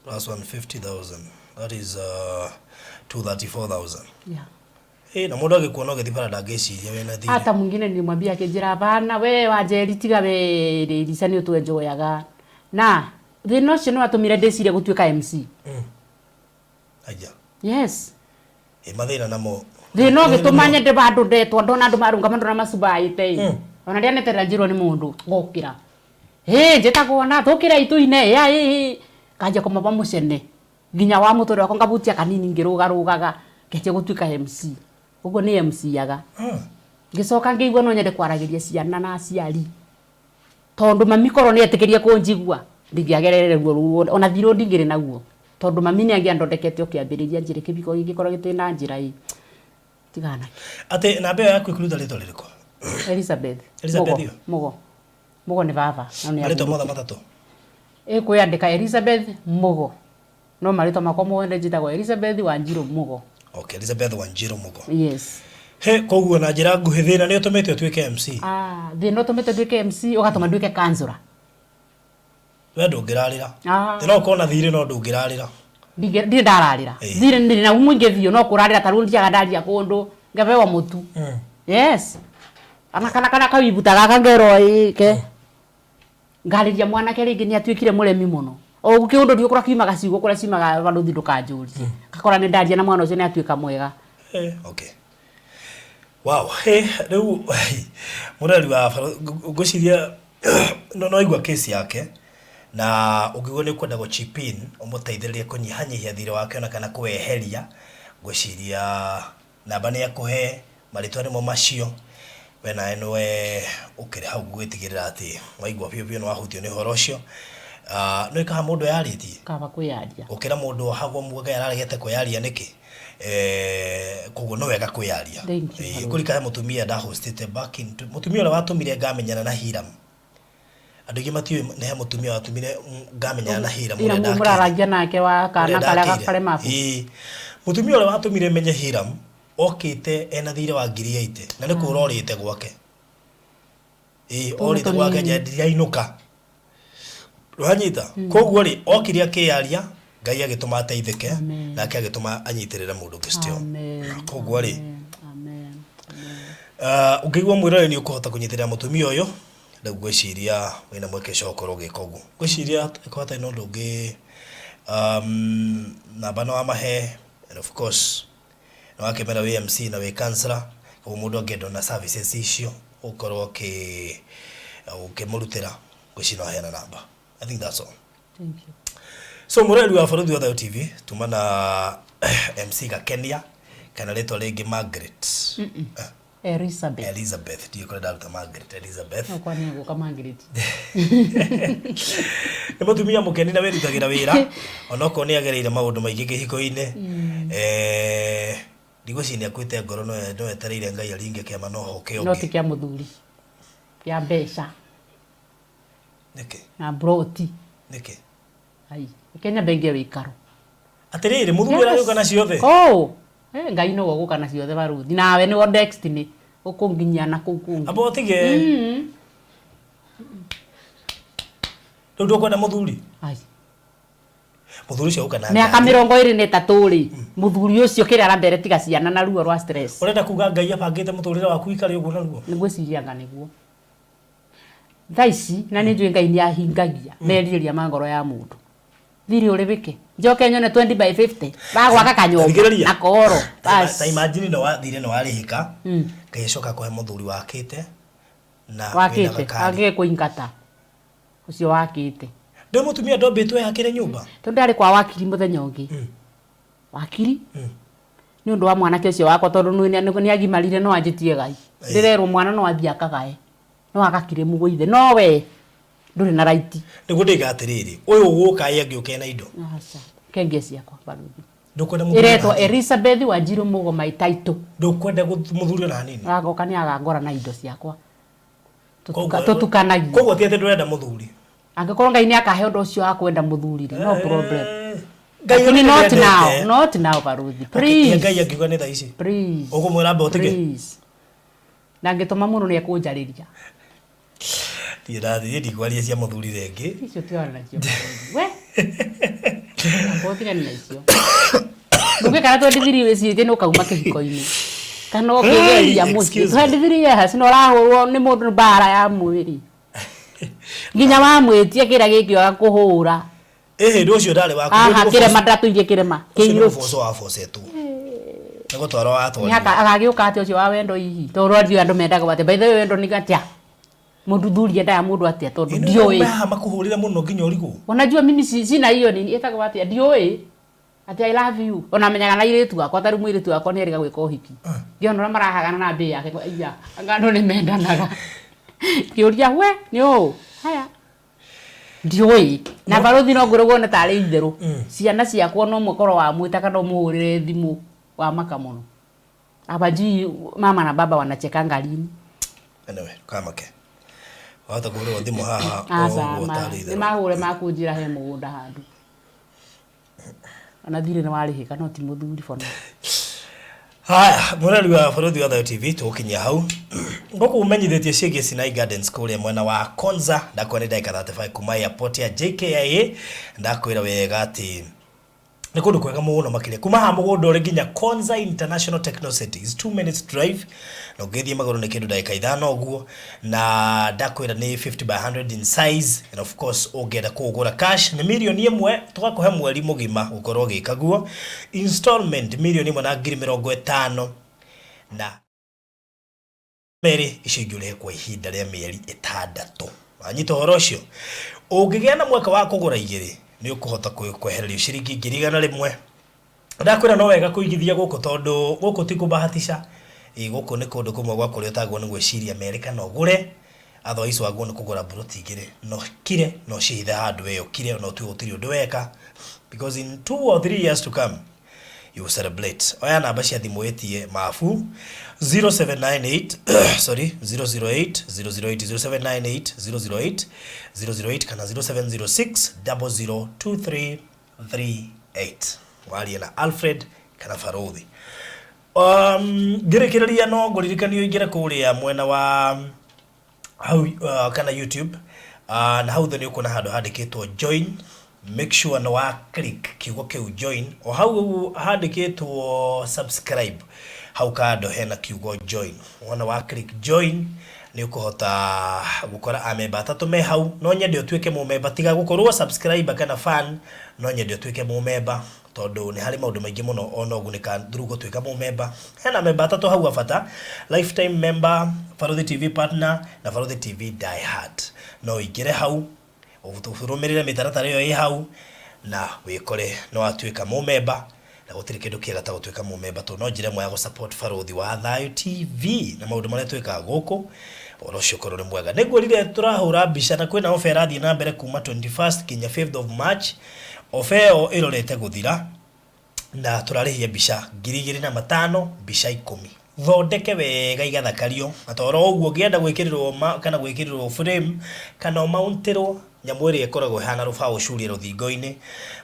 Plus 150,000. That is 234,000. Yeah. Ĩ na mũndũ agĩkuona ũgĩthiĩ bara ndangĩciria wĩna thirĩ. Hata mwingine nilimwambia akĩnjĩra hapana, we Wanjeri tiga we Lisa nĩ ũtwenjoyaga. Na thĩna ũcio nĩ watũmire ndĩcirie gũtuĩka MC. Aja. Yes. Ĩ mathĩna namo. Thĩna ũgĩtũma nyende bandũ ndetwo, ndona andũ marũngama, ndona macubaĩte ĩ. Ona ndianeterera njĩrwo nĩ mũndũ ngokĩra. Ĩ njĩtagwo na tũkĩra ituine ya ĩ kanjia kũmaba mũcene nginya wa mũtũrĩre wakwa ngabutia kanini ngĩrũgarũgaga ngĩanjia gũtuĩka MC. Ũguo nĩ MC yaga. Ngĩcoka ngĩigua no nyende kwaragĩria ciana na aciari tondũ mami korwo nĩ etĩkĩrie kũnjigua ndingĩagerere ruo rũu ona thirũ ndingĩrĩ naguo tondũ mami nĩ angĩandondekete o kĩambĩrĩria njĩre kĩbiko gĩngĩkorwo gĩtĩ na njĩra ĩ tigana nakĩo. Atĩ namba ĩyo yaku ĩkũruta rĩtwa rĩrĩkũ? Elizabeth. Elizabeth Mũgo. ũ? Mũgo. Mũgo nĩ baba. No nĩ Marĩtwa mothe ahurũkire. matatũ? Ĩkwĩandĩka Elizabeth Mũgo. No marĩtwa makwa mothe njĩtagwo Elizabeth Wanjirũ Mũgo. Okay, Elizabeth Wanjirũ Mũgo. Yes. He, koguo na njĩra nguhĩ thĩna nĩ ũtũmĩte ũtuĩke MC? Ah, thĩna ũtũmĩte nduĩke MC ũgatũma nduĩke counselor. We ndũngĩrarĩra. Ah. No ũkorwo na thirĩ no ndũngĩrarĩra. Ndirĩ ndararĩra. Thirĩ ndĩ na mũingĩ biũ no kũrarĩra ta rĩu ndiaga ndaria kũndũ ngabewa mũtu. Yes. Ana kana kana kawibu ta gaka ngerwo ĩke. Ngarĩria mwanake rĩngĩ nĩ atuĩkire mũremi mũno. O kĩũndũ ndiũ kũrĩa kiumaga ciugo kũrĩa ciumaga barũthi ndũkanjũrie. Ngakora nĩ ndaria na mwana ũcio nĩ atuĩka mwega. Okay. Wow, he rĩu mũreri wa ngwĩciria no aigua case yake na ũngĩigua nĩ ũkwenda gũ chip in ũmũteithĩrĩrie kũnyihanyihia thirĩ wake ona kana kũweheria, ngwĩciria namba nĩ ekũhe, marĩtwa nĩmo macio, we nawe nĩwe ũkĩrĩ hau gũgĩtigĩrĩra atĩ waigua biũ biũ nĩ wahutio nĩ ũhoro ũcio. Nĩ ũĩ kana mũndũ eyarĩtie? Kaba kwĩyaria. Gũkĩra mũndũ ohagwo muoge araregete kwĩyaria nĩkĩ? Koguo nĩ wega kwĩyaria. Thank you, Barũthi. Kũrika he mũtumia ndahostĩte back in mũtumia ũrĩa watũmire ngamenyana na Hiram. Andũ aingĩ matiũĩ nĩ he mũtumia watũmire ngamenyana na Hiram ũrĩa Hiram ndakĩire. mũrarangia nake wa kana Ũrĩa karĩa ndakĩire. karemabu. Ĩĩ. Mũtumia ũrĩa watũmire menye Hiram okĩte ena thirĩ wa ngiri 80 na nĩ kũra orĩte gwake. Ĩĩ, Tũndũ orĩte gwake tũnini. nja ndirainũka. Wanyita? Koguo rĩ, okire akĩyaria, Ngai agĩtũma ateithĩke, Amen. nake agĩtũma anyitĩrĩre mũndũ ũngĩ still. Amen. Koguo rĩ, Amen. Amen. Ũngĩigua mwĩrore nĩ ũkũhota kũnyitĩrĩra mũtumia ũyũ, rĩu ngwĩciria wĩna mweke ũcio wa gũkorwo ũgĩka ũguo. Ngwĩciria angĩkorwo hatarĩ na ũndũ ũngĩ, namba nĩ wamahe, and of course nĩ wakĩmera wĩ MC na wĩ counselor, koguo mũndũ angĩenda ona services icio ũkorwo ũkĩmũrutĩra, ngwĩciria no aheana namba. I think that's all. Thank you. So mũreri wa Barũthi wa Thayũ TV, tuma na MC Gakenia kana rĩtwa rĩngĩ Margaret. Elizabeth. Elizabeth, ndiũĩ kũrĩa ndaruta Margaret, Elizabeth. No kwa nĩ gũka Margaret. Nĩ mũtumia mũkeni na wĩrutagĩra wĩra onokorwo nĩ agereire maũndũ maingĩ kĩhiko-inĩ. Ndigwĩciria nĩ akuĩte ngoro, no etereire Ngai aringe kĩama no hoke No ti ũngĩ. Kĩa mũthuri kĩa mbeca. Nĩkĩ? Na broti. Nĩkĩ? Ai, Kenya bengi wĩikaro. Atĩrĩrĩ, mũthuri ũragĩũka na ciothe. Kũu. Eh, Ngai nĩwe ũgũka na ciothe, baruthi nawe nĩwe destiny ũkũnginyia na kũu kũngĩ. Amba ũtige. Rĩu ndũkwenda mũthuri? Ai. Mũthuri ũcio ũka na Mĩaka ngari. 23 rĩ, mũthuri ũcio kĩrĩa arambere tiga ciana na ruo rwa stress. Ũrenda kuga Ngai abangĩte mũtũrĩre waku ikare ũguo naruo? Nĩngwĩciria anga nĩguo thaa ici, na nĩ njũĩ Ngai nĩ ahingagia merirĩria ma ngoro ya mũndũ. Thirĩ ũrĩbĩke, njoke nyone 20 by 50 bagwaka kanyũmba. Thikĩrĩria. Na koro. Ta imagine no wathire no warĩhĩka, Ngai acoka akũhe mũthuri wakĩte na wĩna Wakĩte gakari. agĩe kũingata ũcio wakĩte. Ndĩ mũtumia ndombĩtwo yakĩre nyũmba. Tondũ ndarĩ kwa wakiri mũthenya ũngĩ, wakiri nĩ ũndũ wa mwanake ũcio wakwa, tondũ nĩ agimarire no anjĩtie gai. Ndĩrerwo mwana no athiĩ akagae, no agakire mũgũithe, no we ndũrĩ na right. Nĩguo ndĩga atĩrĩrĩ, ũyũ ũgũka ĩ angĩũka ena indo? Aca, kengie ciakwa, baruthi. Ndũkwenda mũthuri Ĩretwo ona hanini? Elizabeth Wanjiru Mugo, my title. Ndũkwenda mũthuri ona hanini? Agoka nĩ agangora na indo ciakwa. Tũtukanagie. Koguo ti atĩ ndũrenda mũthuri. Angĩkorwo Ngai nĩ akahe ũndũ ũcio wa kwenda mũthuri rĩ, no problem. Ngai Lakini onake not nĩendete. now, not now, baruthi. Okay, Ngai Please. angiuga nĩ thaa ici, Please. ũkũmwĩra amba ũtige? Please. Na ngĩtũma mũndũ nĩ ekũnjarĩria. Thiĩ ndathiĩ ndikwaria cia mũthuri rĩngĩ. Icio tigana nacio, baruthi. We. Amba ũtigane na icio. Ndũngĩkara 23 wĩcirĩtie nĩ ũkauma kĩhiko-inĩ. Kana ũkĩgeria mũciĩ. Excuse me. 23 years na ũrahũrwo nĩ mũndũ mbara ya mwĩrĩ. Nginya wamwĩtia kĩrĩa gĩkĩ agakũhũra. Ĩhĩ, ndũ ũcio ndarĩ waku. Haha kĩrema ndatũirie kĩrema. Ũcio nĩ Kĩirũ. gũbocwo wabocetwo, nĩ gũtwarwo watwarirwo. Nĩaka agagĩũka atĩa ũcio wa wendo hihi? Tondũ ndiũĩ andũ mendaga atĩa. By the way, wendo nĩ atĩa? Mũndũ thuri endaga mũndũ atĩa? Tondũ Ĩno ndiũĩ. haha makũhũrĩre mũno nginya ũrigwo. Unajua mimi sina hiyo nini ĩtagwo atĩa, ndiũĩ atĩ "I love you". Ona menyaga na airĩtu akwa, tarĩu mũirĩtu wakwa nĩ erĩga gwĩka ũhiki, ngĩona ũrĩa marahagana na mbĩ yake, iya, anga andũ nĩ mendanaga. Ngĩũria, we nĩ ũũ haya, ndiũĩ. Na baruthi, no ngwĩrwo wone tarĩ itherũ, ciana ciakwa no mũkorwo wamwĩta kana ũmũhũrĩre thimũ wa maka mũno, hawajui mama na baba wanachekanga lini. Anyway, kamake wahota kũhũrĩrwo thimũ haha Aca, o ũguo ma tarĩ nĩ itherũ. mahũre makũnjĩra he mũgũnda handũ ona thirĩ nĩ warĩhĩka, no ti mũthuri for now. Haya, mũrori wa Bũrũri wa Thayo TV, tũgũkinyia hau gũkũ ũmenyithĩtie ciĩgiĩ Sinai Gardens kũrĩa mwena wa Konza. Ndakwĩra nĩ ndagĩka 35 kuma airport ya JKIA. Ndakwĩra wega atĩ nĩ kũndũ kwega mũno makĩria. Kuma haha mũgũnda ũrĩ nginya Konza International Techno City is 2 minutes drive, na ũngĩthiĩ magũrũ nĩ kĩndũ ndagĩka 5 ũguo. Na ndakwĩra nĩ 50 by 100 in size, and of course ũngĩenda kũũgũra cash nĩ 1 mirioni tũgakũhe mweri mũgima gũkorwo ũgĩka guo. Installment 1,052,000, icio ingĩ ũrĩhe kwa ihinda rĩa mĩeri 6. Wanyita ũhoro ũcio? Ũngĩgĩa na mweke wa kũgũra igĩrĩ, nĩ ũkũhota kwehererio ciringi 100,000. Ndakwĩra no wega kũigithia gũkũ, tondũ gũkũ ti kũbahatisha. Ĩ gũkũ nĩ kũndũ kũmwe gwa kũrĩa ũtagwo nĩ gwĩciria merĩ kana ũgũre, otherwise wagwo nĩ kũgũra mburoti igĩrĩ no kire no cihithe handũ we ũkire ona ũtue gũtirĩ ũndũ weka, because in 2 or 3 years to come you will celebrate. Oya namba cia thimũ ĩtie mabu 0798, sorry, 008 008, 0798 008 008 kana 0706 002338. Warie na Alfred kana Baruthi. Ngĩrĩkĩrĩria no ngũririkanio ingĩre kũrĩa mwena wa hau kana YouTube, na hau thĩ nĩ ũkuona handũ handĩkĩtwo "join". Make sure nĩ wa click kiugo kĩu "join". O hau handĩkĩtwo "subscribe", hau kando hena kiugo "join". Wona wa click "join", nĩ ũkũhota gũkora amemba atatũ me hau. No nyende ũtuĩke mũmemba, tiga gũkorwo subscriber kana fan, no nyende ũtuĩke mũmemba, tondũ nĩ harĩ maũndũ maingĩ mũno ona ũgunĩka through gũtuĩka mũmemba. Hena memba atatũ hau a bata: lifetime member, Baruthi TV partner na Baruthi TV die hard. No ingĩre hau ũrũmĩrĩre mĩtaratara ĩyo ĩ hau na wĩkore no watuĩka mũmemba, na gũtirĩ kĩndũ kĩega ta gũtuĩka mũmemba, tondũ no njĩra ĩmwe ya gũ-support Baruthi wa Thayo TV na maũndũ marĩa twĩkaga gũkũ. Ũhoro ũcio ũkorwo nĩ mwega. Nĩ ngwĩrire tũrahũra mbica na kwĩna offer ĩrathiĩ na mbere kuma 21st nginya 5th of March. Offer ĩyo ĩrorete gũthira. Na tũrarĩhia mbica 2500, mbica 10 thondeke wega igathakario, na toro ũguo ũngĩenda gwĩkĩrĩrwo kana gwĩkĩrĩrwo frame kana ũmountĩrwo nyamũ ĩrĩa ĩkoragwo ĩhana rũbaũ ũcurie rũthingo-inĩ.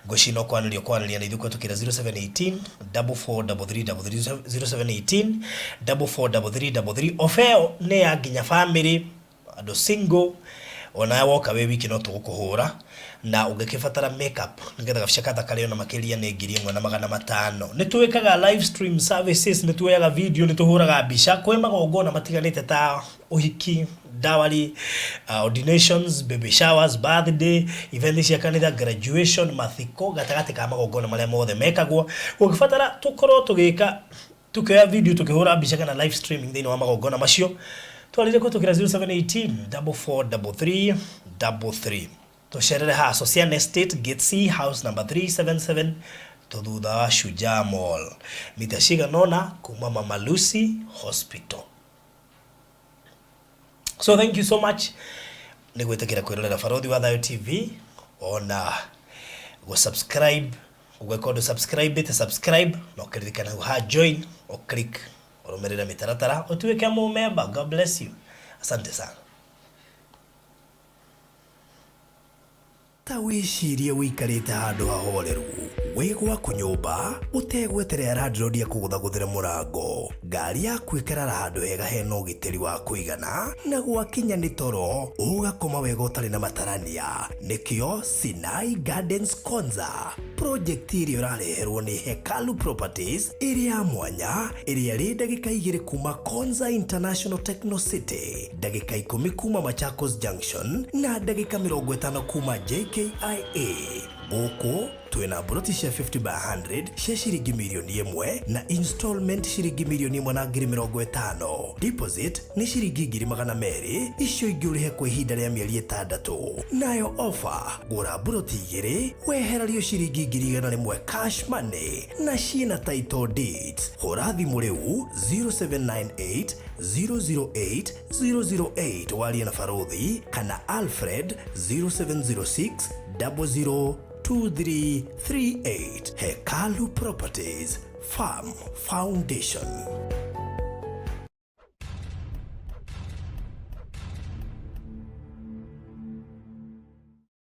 Ngwĩciria no kwanĩria kwanĩria na ithuĩ kũhetũkĩra 0718 443333, 0718 443333. Ofa ĩyo nĩ ya nginya family, andũ single, ona woka wĩ wiki no tũgũkũhũra. Na ũngĩkĩbatara makeup nĩgetha gabica gathakare ona makĩria nĩ 1500. Nĩ twĩkaga live stream services, nĩ tuoyaga video, nĩ tũhũraga mbica kwĩ magongona matiganĩte ta ũhiki, dowry, ordinations, baby showers, birthday, event cia kanitha, graduation, mathiko, gatagatĩ ka magongona marĩa mothe mekagwo. Ũngĩbatara tũkorwo tũgĩka, tukĩoya video, tukĩhũra mbica kana live streaming thĩinĩ wa magongona macio, twarire kũhetũkĩra 0718 4433 33. Tũcerere haha Sosian Estate, Gate C, house number 377, thutha wa Shujaa Mall, mita cigana ũna kuma Mama Lucy Hospital. So thank you so much nĩ gwĩtĩkĩra kwĩrorera Barothi wa Thayo TV, ona gũ subscribe. Ũngĩkorwo ndũ subscribe ĩte, subscribe na ũkĩririkana hau ha join, o click, ũrũmĩrĩre mĩtaratara, ũtuĩke mũmemba. God bless you, asante sana. Ta wĩcirie wĩikarĩte handũ hahoreru wĩ gwaku nyũmba, ũtegweterera landlord akũgũthagũthĩre mũrango. Ngari yaku ĩkarara handũ hega hena ũgitĩri wa kũigana, na gwakinya nĩ toro ũgakoma wega ũtarĩ na matarania. Nĩkĩo Sinai Gardens Konza project ĩrĩa ũrareherwo nĩ Hekalu Properties, ĩrĩ ya mwanya, ĩrĩa ĩrĩ ndagĩka 2 kuma Konza International Techno City, ndagĩka 10 kuma Machakos Junction, na ndagĩka 50 kuma JKIA. Gũkũ twĩna mburoti cia 50 by 100 cia ciringi mirioni 1, na installment ciringi 1,050,000. Deposit nĩ ciringi 200,000, icio ingĩ ũrĩhe kwa ihinda rĩa mĩeri 6. Nayo offer, gũra mburoti 2 wehererio ciringi 100,000 cash money, na ciĩna title deeds. Hũra thimũ rĩu 0798 008 008 warie na Barothi kana Alfred 0706 00 2338. Hekalu Properties, Farm Foundation.